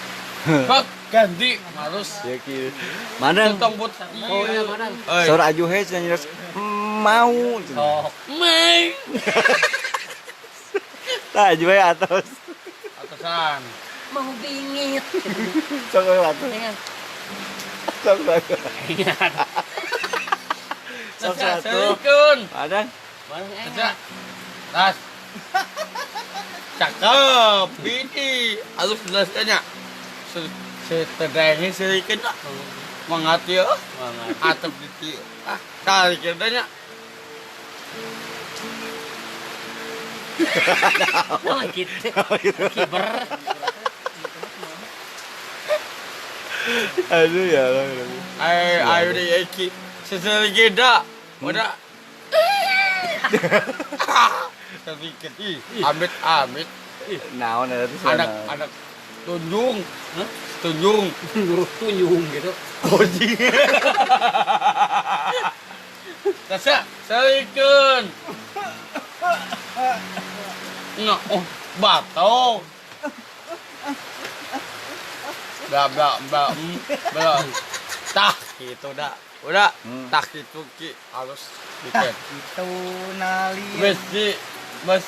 Speaker 1: kok ganti males.
Speaker 2: Ya ki. Madang
Speaker 1: tong put.
Speaker 3: Oh iya madang.
Speaker 2: Saur ajuhe cenah nyeres mau.
Speaker 3: Sok.
Speaker 1: Mei.
Speaker 2: Tah ajuhe atos.
Speaker 1: Atasan.
Speaker 3: mau bingit.
Speaker 2: Sok atuh. Sok atuh. Sok atuh. Padang. Tas. Cakep, bini. Alus jelasnya. Setedahnya sedikit lah. Mengati ya. Atap di ah, tarik nya.
Speaker 3: Oh, gitu. Kiber.
Speaker 2: Aduh ya Allah.
Speaker 1: Ayo deh Eki. Sesedikit dah. Udah. Sedikit. Amit amit.
Speaker 2: Naon eta teh?
Speaker 1: Anak tunjung. Tunjung.
Speaker 3: Tunjung gitu.
Speaker 1: Kucing. Tasa, salikeun. Nggak, oh, batok. Bla bla bla bla. Tah gitu dah. Udah, tah gitu ki halus dikit.
Speaker 5: Itu nali.
Speaker 1: Bes bes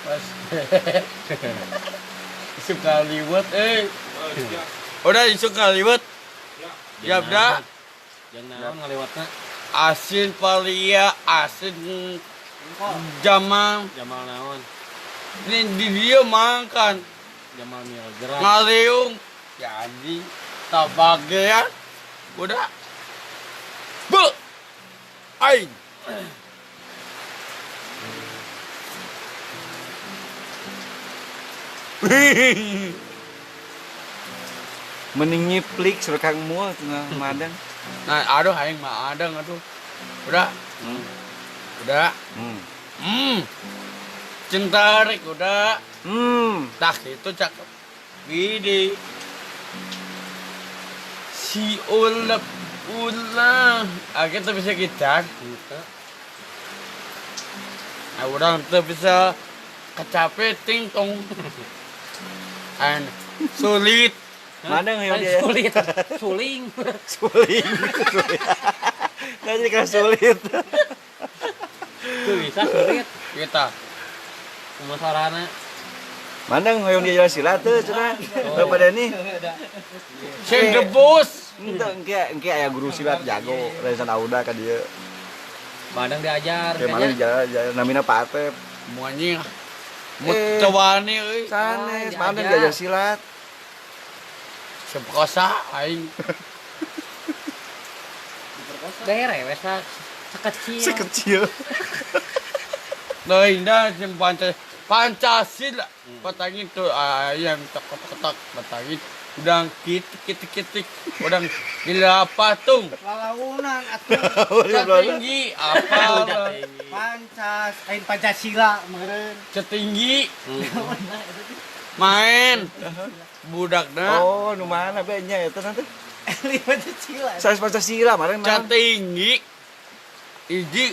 Speaker 1: bes. Isuk kaliwat eh. Udah isuk kaliwat. Ya udah.
Speaker 3: Jangan naon ngaliwatna.
Speaker 1: Asin palia, asin jamal.
Speaker 3: Jamal naon?
Speaker 1: Ini di dia makan.
Speaker 3: Jamal milgram.
Speaker 1: Ngaliung. Jadi tabagean. Udah. Bu. Aing.
Speaker 2: Mending nyiplik suruh Kang Mul cenah madang.
Speaker 1: Nah, aduh aing mah adang aduh. Udah. Udah. Cintarik udah. Tah itu cakep. Gini. Si ulap ulah. Ah, kita bisa gitar. Nah, orang tuh bisa kecape ting tong. And sulit.
Speaker 2: Madang ya dia.
Speaker 3: Sulit. Suling.
Speaker 2: Suling. Nah, jadi kan sulit.
Speaker 3: Tuh bisa sulit.
Speaker 1: Kita.
Speaker 3: Kumaha sarana?
Speaker 2: Mandang hoyong dia jelas silat teu cenah. Bapak Dani.
Speaker 1: Sing debus.
Speaker 2: Henteu engke aya guru silat jago, Rezan Auda ka dieu.
Speaker 3: Mandang diajar.
Speaker 2: Kayak mana diajar namina Pak Atep.
Speaker 1: Mu anjing. Mutawani euy.
Speaker 2: Sanes, mandang diajar silat.
Speaker 1: Seprosa aing.
Speaker 3: Daerah we sekecil.
Speaker 2: Sekecil.
Speaker 1: Lain dah sing Pancasila. Patangin tuh ayam tek-tek patangin udang kitik kitik udang gila patung.
Speaker 5: Lalaunan atuh.
Speaker 1: Setinggi apa?
Speaker 5: Pancas, aing Pancasila meureun.
Speaker 1: Setinggi. Main. Budakna.
Speaker 2: Oh, nu mana be nya eta nanti?
Speaker 5: Pancasila.
Speaker 2: Sanes Pancasila maren naon?
Speaker 1: Setinggi. Hiji.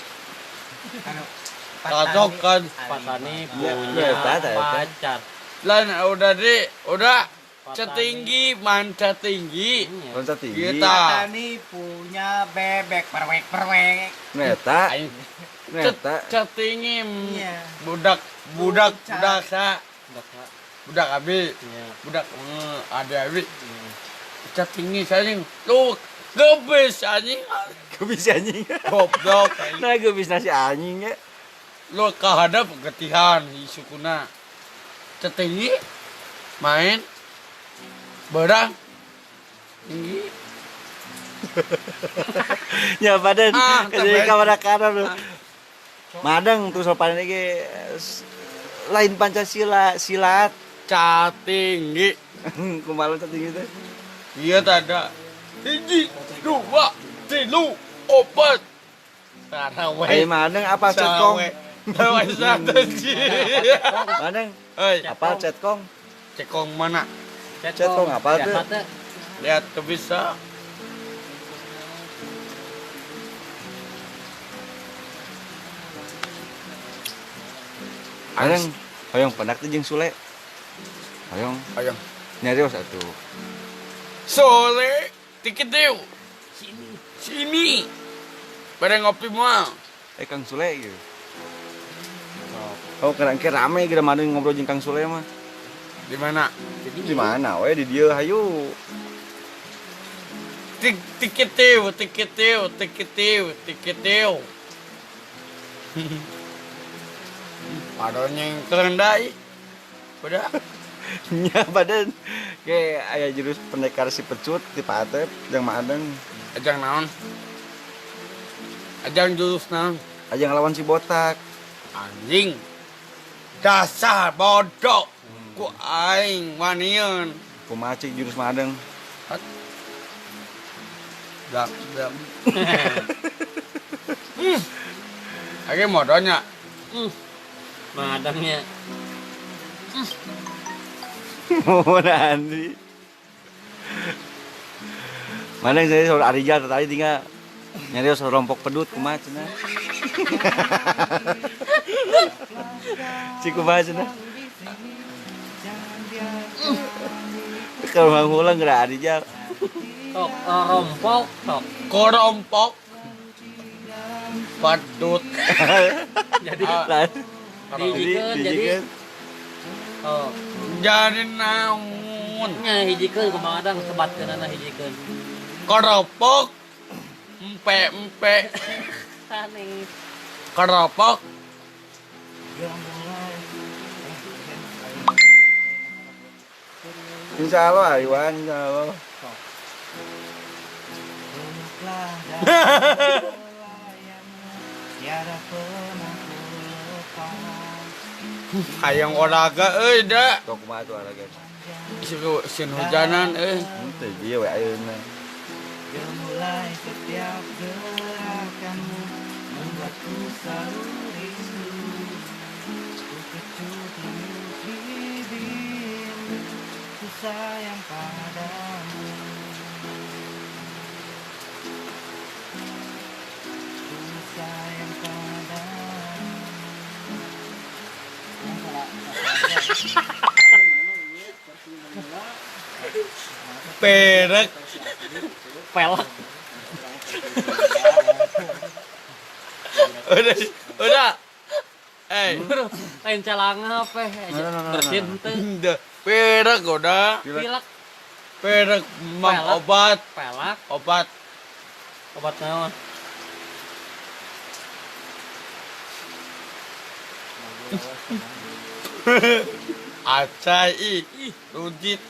Speaker 1: Katokan
Speaker 3: Patani punya pacar.
Speaker 1: Lan udah deh, udah setinggi manca tinggi.
Speaker 2: Manca tinggi.
Speaker 1: Kita.
Speaker 5: Patani punya bebek perwek perwek.
Speaker 2: Neta. Neta.
Speaker 1: Setinggi budak budak budak sa. Budak abi. Budak ada abi. Setinggi saing lu gebis anjing.
Speaker 2: Gebis anjing.
Speaker 1: Goblok.
Speaker 2: Nah gebis nasi anjing ya.
Speaker 1: Lo kehadap getihan isukuna setinggi main berang tinggi
Speaker 2: ya badan jadi kamar kanan lo madang tuh sopan lagi lain Pancasila silat
Speaker 1: catinggi
Speaker 2: kumaha tinggi teh
Speaker 1: iya tak ada 1, 2, 3, 4
Speaker 2: Ayo madang apa cetkong? Madang apa cetkong?
Speaker 1: Cekong mana?
Speaker 2: Cetkong apa tuh?
Speaker 1: Lihat tuh bisa.
Speaker 2: Madang, hoyong pendak tuh jeung Sule. Hoyong.
Speaker 1: Hoyong.
Speaker 2: Nyarios atuh.
Speaker 1: Sule, tiket deu. Sini. Sini. Bareng ngopi mah.
Speaker 2: Kang Sule gitu. Oh, kira rame gitu madang ngobrol jeung Kang Sule mah.
Speaker 1: Di mana?
Speaker 2: Di mana we di dieu hayu.
Speaker 1: Tiketiu, tiketiu, tiketiu, tiketiu. Padahal nyengkeun da ih. Udah.
Speaker 2: Nya badan kayak aya jurus pendekar si pecut di Pak Atep jeung Mak Adeng.
Speaker 1: Ajang naon? Ajang jurus naon?
Speaker 2: Ajang lawan si botak.
Speaker 1: Anjing. Dasar bodoh. Ku aing wanian.
Speaker 2: Kumaha cik jurus Mak Adeng?
Speaker 1: Dam dam. Age modalnya.
Speaker 3: Mak Adengnya.
Speaker 2: Mau nanti. Mana yang saya soal Arijal tadi tinggal nyari soal rompok pedut kumaha cenah. Cik kumaha cenah. Kalau ngulang geura Arijal.
Speaker 3: Tok rompok tok.
Speaker 1: Korompok pedut.
Speaker 3: Jadi jadi oh.
Speaker 1: Jadi naon?
Speaker 3: Nya hijikeun kumaha Adang sebatkeunana hijikeun.
Speaker 1: Keropok empe-empe.
Speaker 3: Sanes.
Speaker 1: Keropok.
Speaker 2: Insyaallah Iwan, insyaallah.
Speaker 1: Hayang olahraga euy da.
Speaker 2: Tok kumaha tuh olahraga?
Speaker 1: Sieun hujanan euy.
Speaker 2: Henteu ieu we ayeuna.
Speaker 5: Gemulai setiap gerakanmu membuatku selalu rindu. Ku kecup bibirmu, ku sayang padamu. Ku sayang padamu.
Speaker 1: Perek
Speaker 3: pelek.
Speaker 1: Udah.
Speaker 3: Lain calanga apa? Bersin teu.
Speaker 1: Perek udah.
Speaker 3: Pilek.
Speaker 1: Perek mam obat.
Speaker 3: Pelak.
Speaker 1: Obat.
Speaker 3: Obat naon?
Speaker 1: Acai rujit.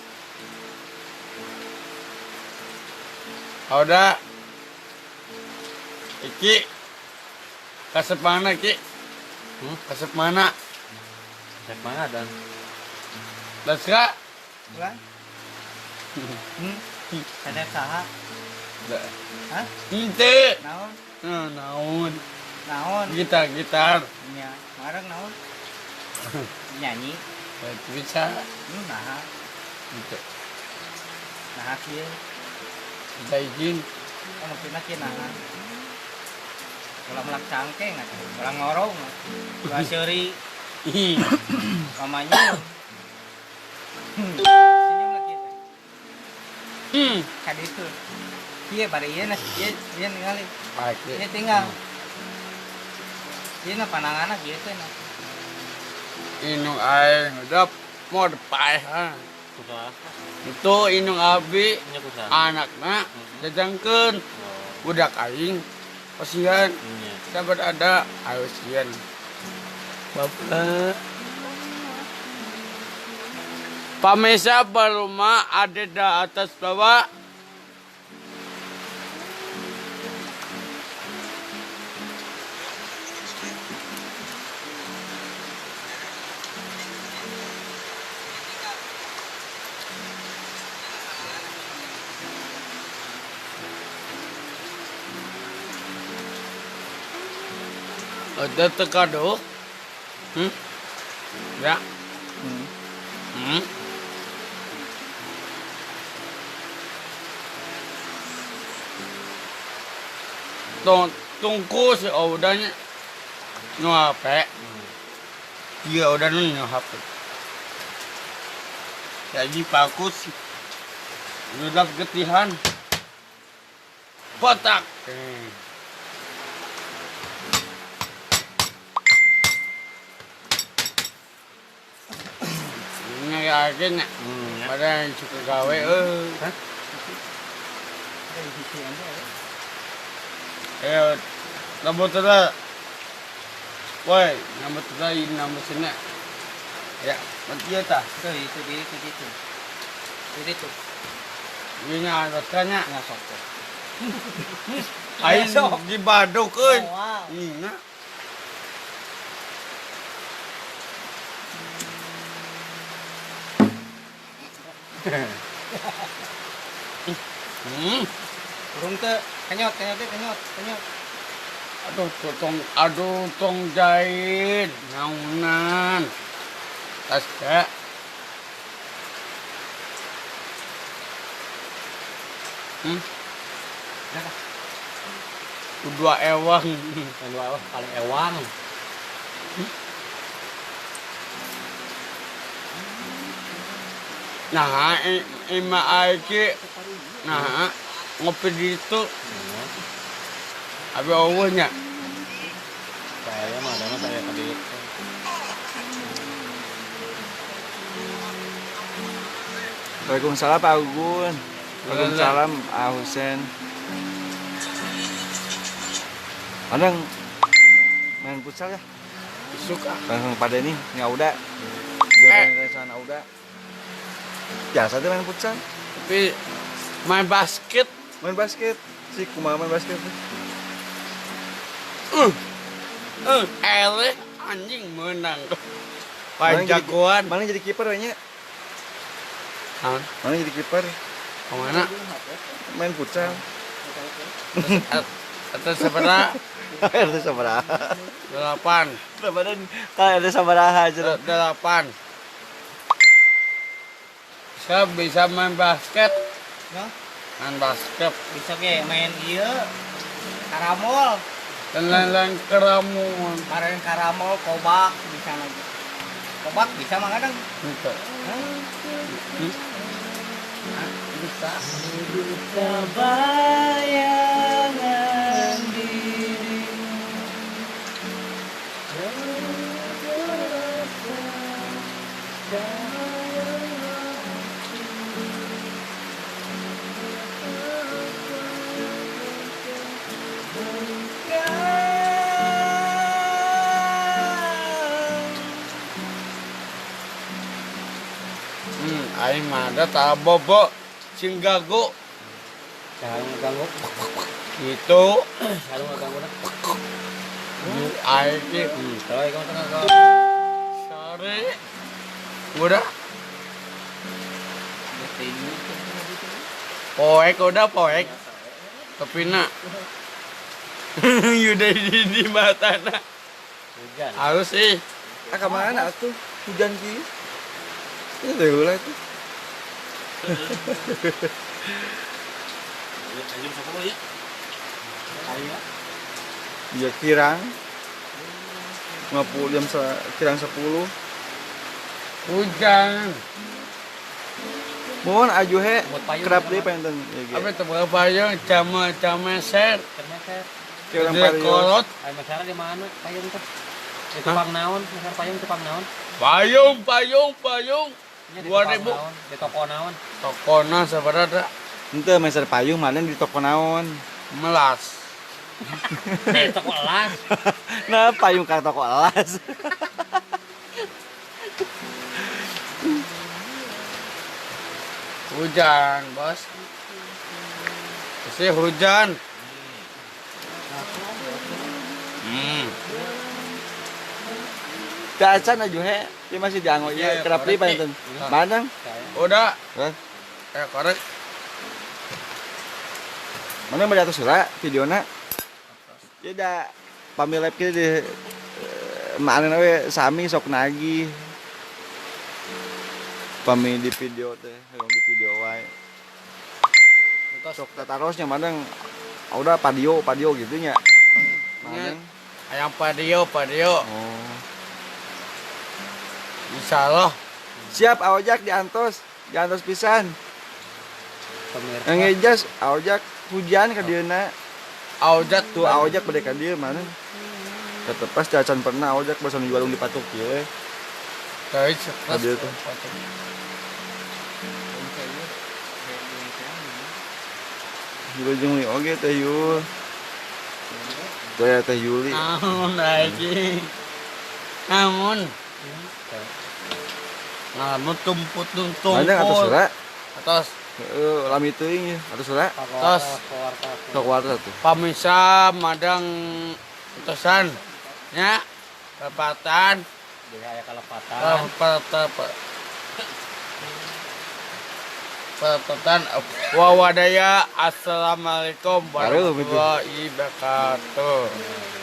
Speaker 1: Udah. Iki kasep mana Ki? Kasep mana?
Speaker 3: Kasep mana dan?
Speaker 1: Laska?
Speaker 5: Bukan? Ada saha? Hah?
Speaker 1: Henteu.
Speaker 5: Naon?
Speaker 1: Naon?
Speaker 5: Naon?
Speaker 1: Gitar-gitar.
Speaker 5: Nya, marang naon? Nyanyi.
Speaker 1: Bisa.
Speaker 5: Nah.
Speaker 1: Henteu.
Speaker 5: Nah kieu.
Speaker 1: Minta izin.
Speaker 5: Oh, maksudna kieu naha. Ulah melak cangkeng atuh, ulah ngorong. Ulah seuri. Mamanya. Senyum lagi teh. Ka ditu. Kieu bari ieu na ieu ieu ningali. Ieu tinggal. Ieu na pananganna kieu teh na.
Speaker 1: Inung aing udah mau paeh. Itu inung abi anakna jajangkeun budak aing pasihan sahabat ada ayo sieun bapak pamesa berumah ada di atas bawah Ada tekado, ya, Tungku si odanya nu HP, dia udah nu HP. Jadi bagus, udah getihan, botak. aja nya. Pada yang suka gawe euy.
Speaker 3: Hah?
Speaker 1: Eh, nambah tera. Woi, nambah tera ini nambah sini. Ya, mati ya tah.
Speaker 5: Tuh, itu di itu itu. Itu.
Speaker 1: Ini rasanya.
Speaker 5: Nggak sok.
Speaker 1: Aing di baduk euy. Nah.
Speaker 5: Burung teu kenyot kenyot kenyot kenyot.
Speaker 1: Aduh tong jahit naunan. Tas teh. Dua ewang,
Speaker 3: dua ewang paling ewang.
Speaker 1: Nah, ima aiki, nah ngopi di itu, abi owuhnya.
Speaker 3: Saya mah ada mah saya tadi.
Speaker 2: Waalaikumsalam Pak Agun. Waalaikumsalam Ah Husen. Kadang main futsal ya?
Speaker 1: Suka.
Speaker 2: Langsung pada ini, nggak udah. Jangan restoran udah. Biasa tuh main futsal.
Speaker 1: Tapi main basket.
Speaker 2: Main basket. Si kumaha main basket.
Speaker 1: Eleh anjing menang. Paling jagoan.
Speaker 2: Mana jadi kiper nya? Mana jadi kiper?
Speaker 1: Kemana?
Speaker 2: Main futsal.
Speaker 1: Atau seberapa?
Speaker 2: RT sabaraha?
Speaker 1: 8.
Speaker 2: Badan kalau RT sabaraha aja.
Speaker 1: 8. Saya bisa main basket.
Speaker 5: Ya?
Speaker 1: Main basket.
Speaker 5: Bisa ge main ieu karamol.
Speaker 1: Dan lain-lain karamol.
Speaker 5: Kemarin karamol, kobak bisa lagi. Kobak bisa mah kadang.
Speaker 1: Bisa. Bisa.
Speaker 5: Bisa bayangan dirimu.
Speaker 1: Aing mah ada tak bobo sing gago.
Speaker 3: Sarung ganggu.
Speaker 1: Gitu.
Speaker 3: Sarung ganggu dah.
Speaker 1: Aing ki.
Speaker 3: Coy, kamu tengah kau.
Speaker 1: Sore. Udah. Poek udah poek. Tapi nak. Udah di mata nak.
Speaker 3: Hujan.
Speaker 1: Harus sih.
Speaker 2: Ah kemana tuh? Hujan ki. Ini dari lah itu. Ya kirang 50 jam kirang 10.
Speaker 1: Hujan.
Speaker 2: Mohon ajuhe kerap deui panten.
Speaker 1: Apa teu payung jama meser.
Speaker 2: Kirang payung.
Speaker 3: Ai meser di mana payung teh? Di tukang naon? Meser payung tukang naon?
Speaker 1: Payung payung payung. 2000
Speaker 3: di toko naon?
Speaker 1: Tokona sabaraha?
Speaker 2: Henteu meser payung mana di toko naon?
Speaker 1: Melas.
Speaker 3: Di toko elas.
Speaker 2: Nah, payung ka toko elas.
Speaker 1: Hujan, bos. Pasti hujan.
Speaker 2: Dacan aja he, dia masih dianggo ya, kerap deui panten. Mana?
Speaker 1: Udah.
Speaker 2: Hah?
Speaker 1: Korek.
Speaker 2: Mana yang atas heula videona? Ya da pami live kieu di maanana we sami sok nagih. Pami di video teh, hoyong di video wae. Sok tatarosnya madang udah padio padio gitu nya. Madang
Speaker 1: ayam padio padio.
Speaker 2: Oh.
Speaker 1: Insyaallah.
Speaker 2: Siap awajak diantos, diantos pisan. Ngejas awajak hujan ka dieuna.
Speaker 1: Awajak
Speaker 2: tuh awajak bade ka dieu mana? Tetep pas cacan pernah awajak basa nu warung dipatuk kieu we.
Speaker 1: Teuing stres.
Speaker 2: Tadi tuh. Juga jeung li oge teh Yul. Teh teh Yuli.
Speaker 1: Namun lagi. Namun. Namun tumput tumpul.
Speaker 2: Mana atas sura?
Speaker 1: Atas.
Speaker 2: Heeh, lami teuing ya, atas sura.
Speaker 1: Atas.
Speaker 2: Sok warta tuh.
Speaker 1: Pamisa madang atosan. Nya. Lepatan.
Speaker 3: Jadi aya kalepatan.
Speaker 1: Lepatan. Wawadaya. Assalamualaikum warahmatullahi wabarakatuh.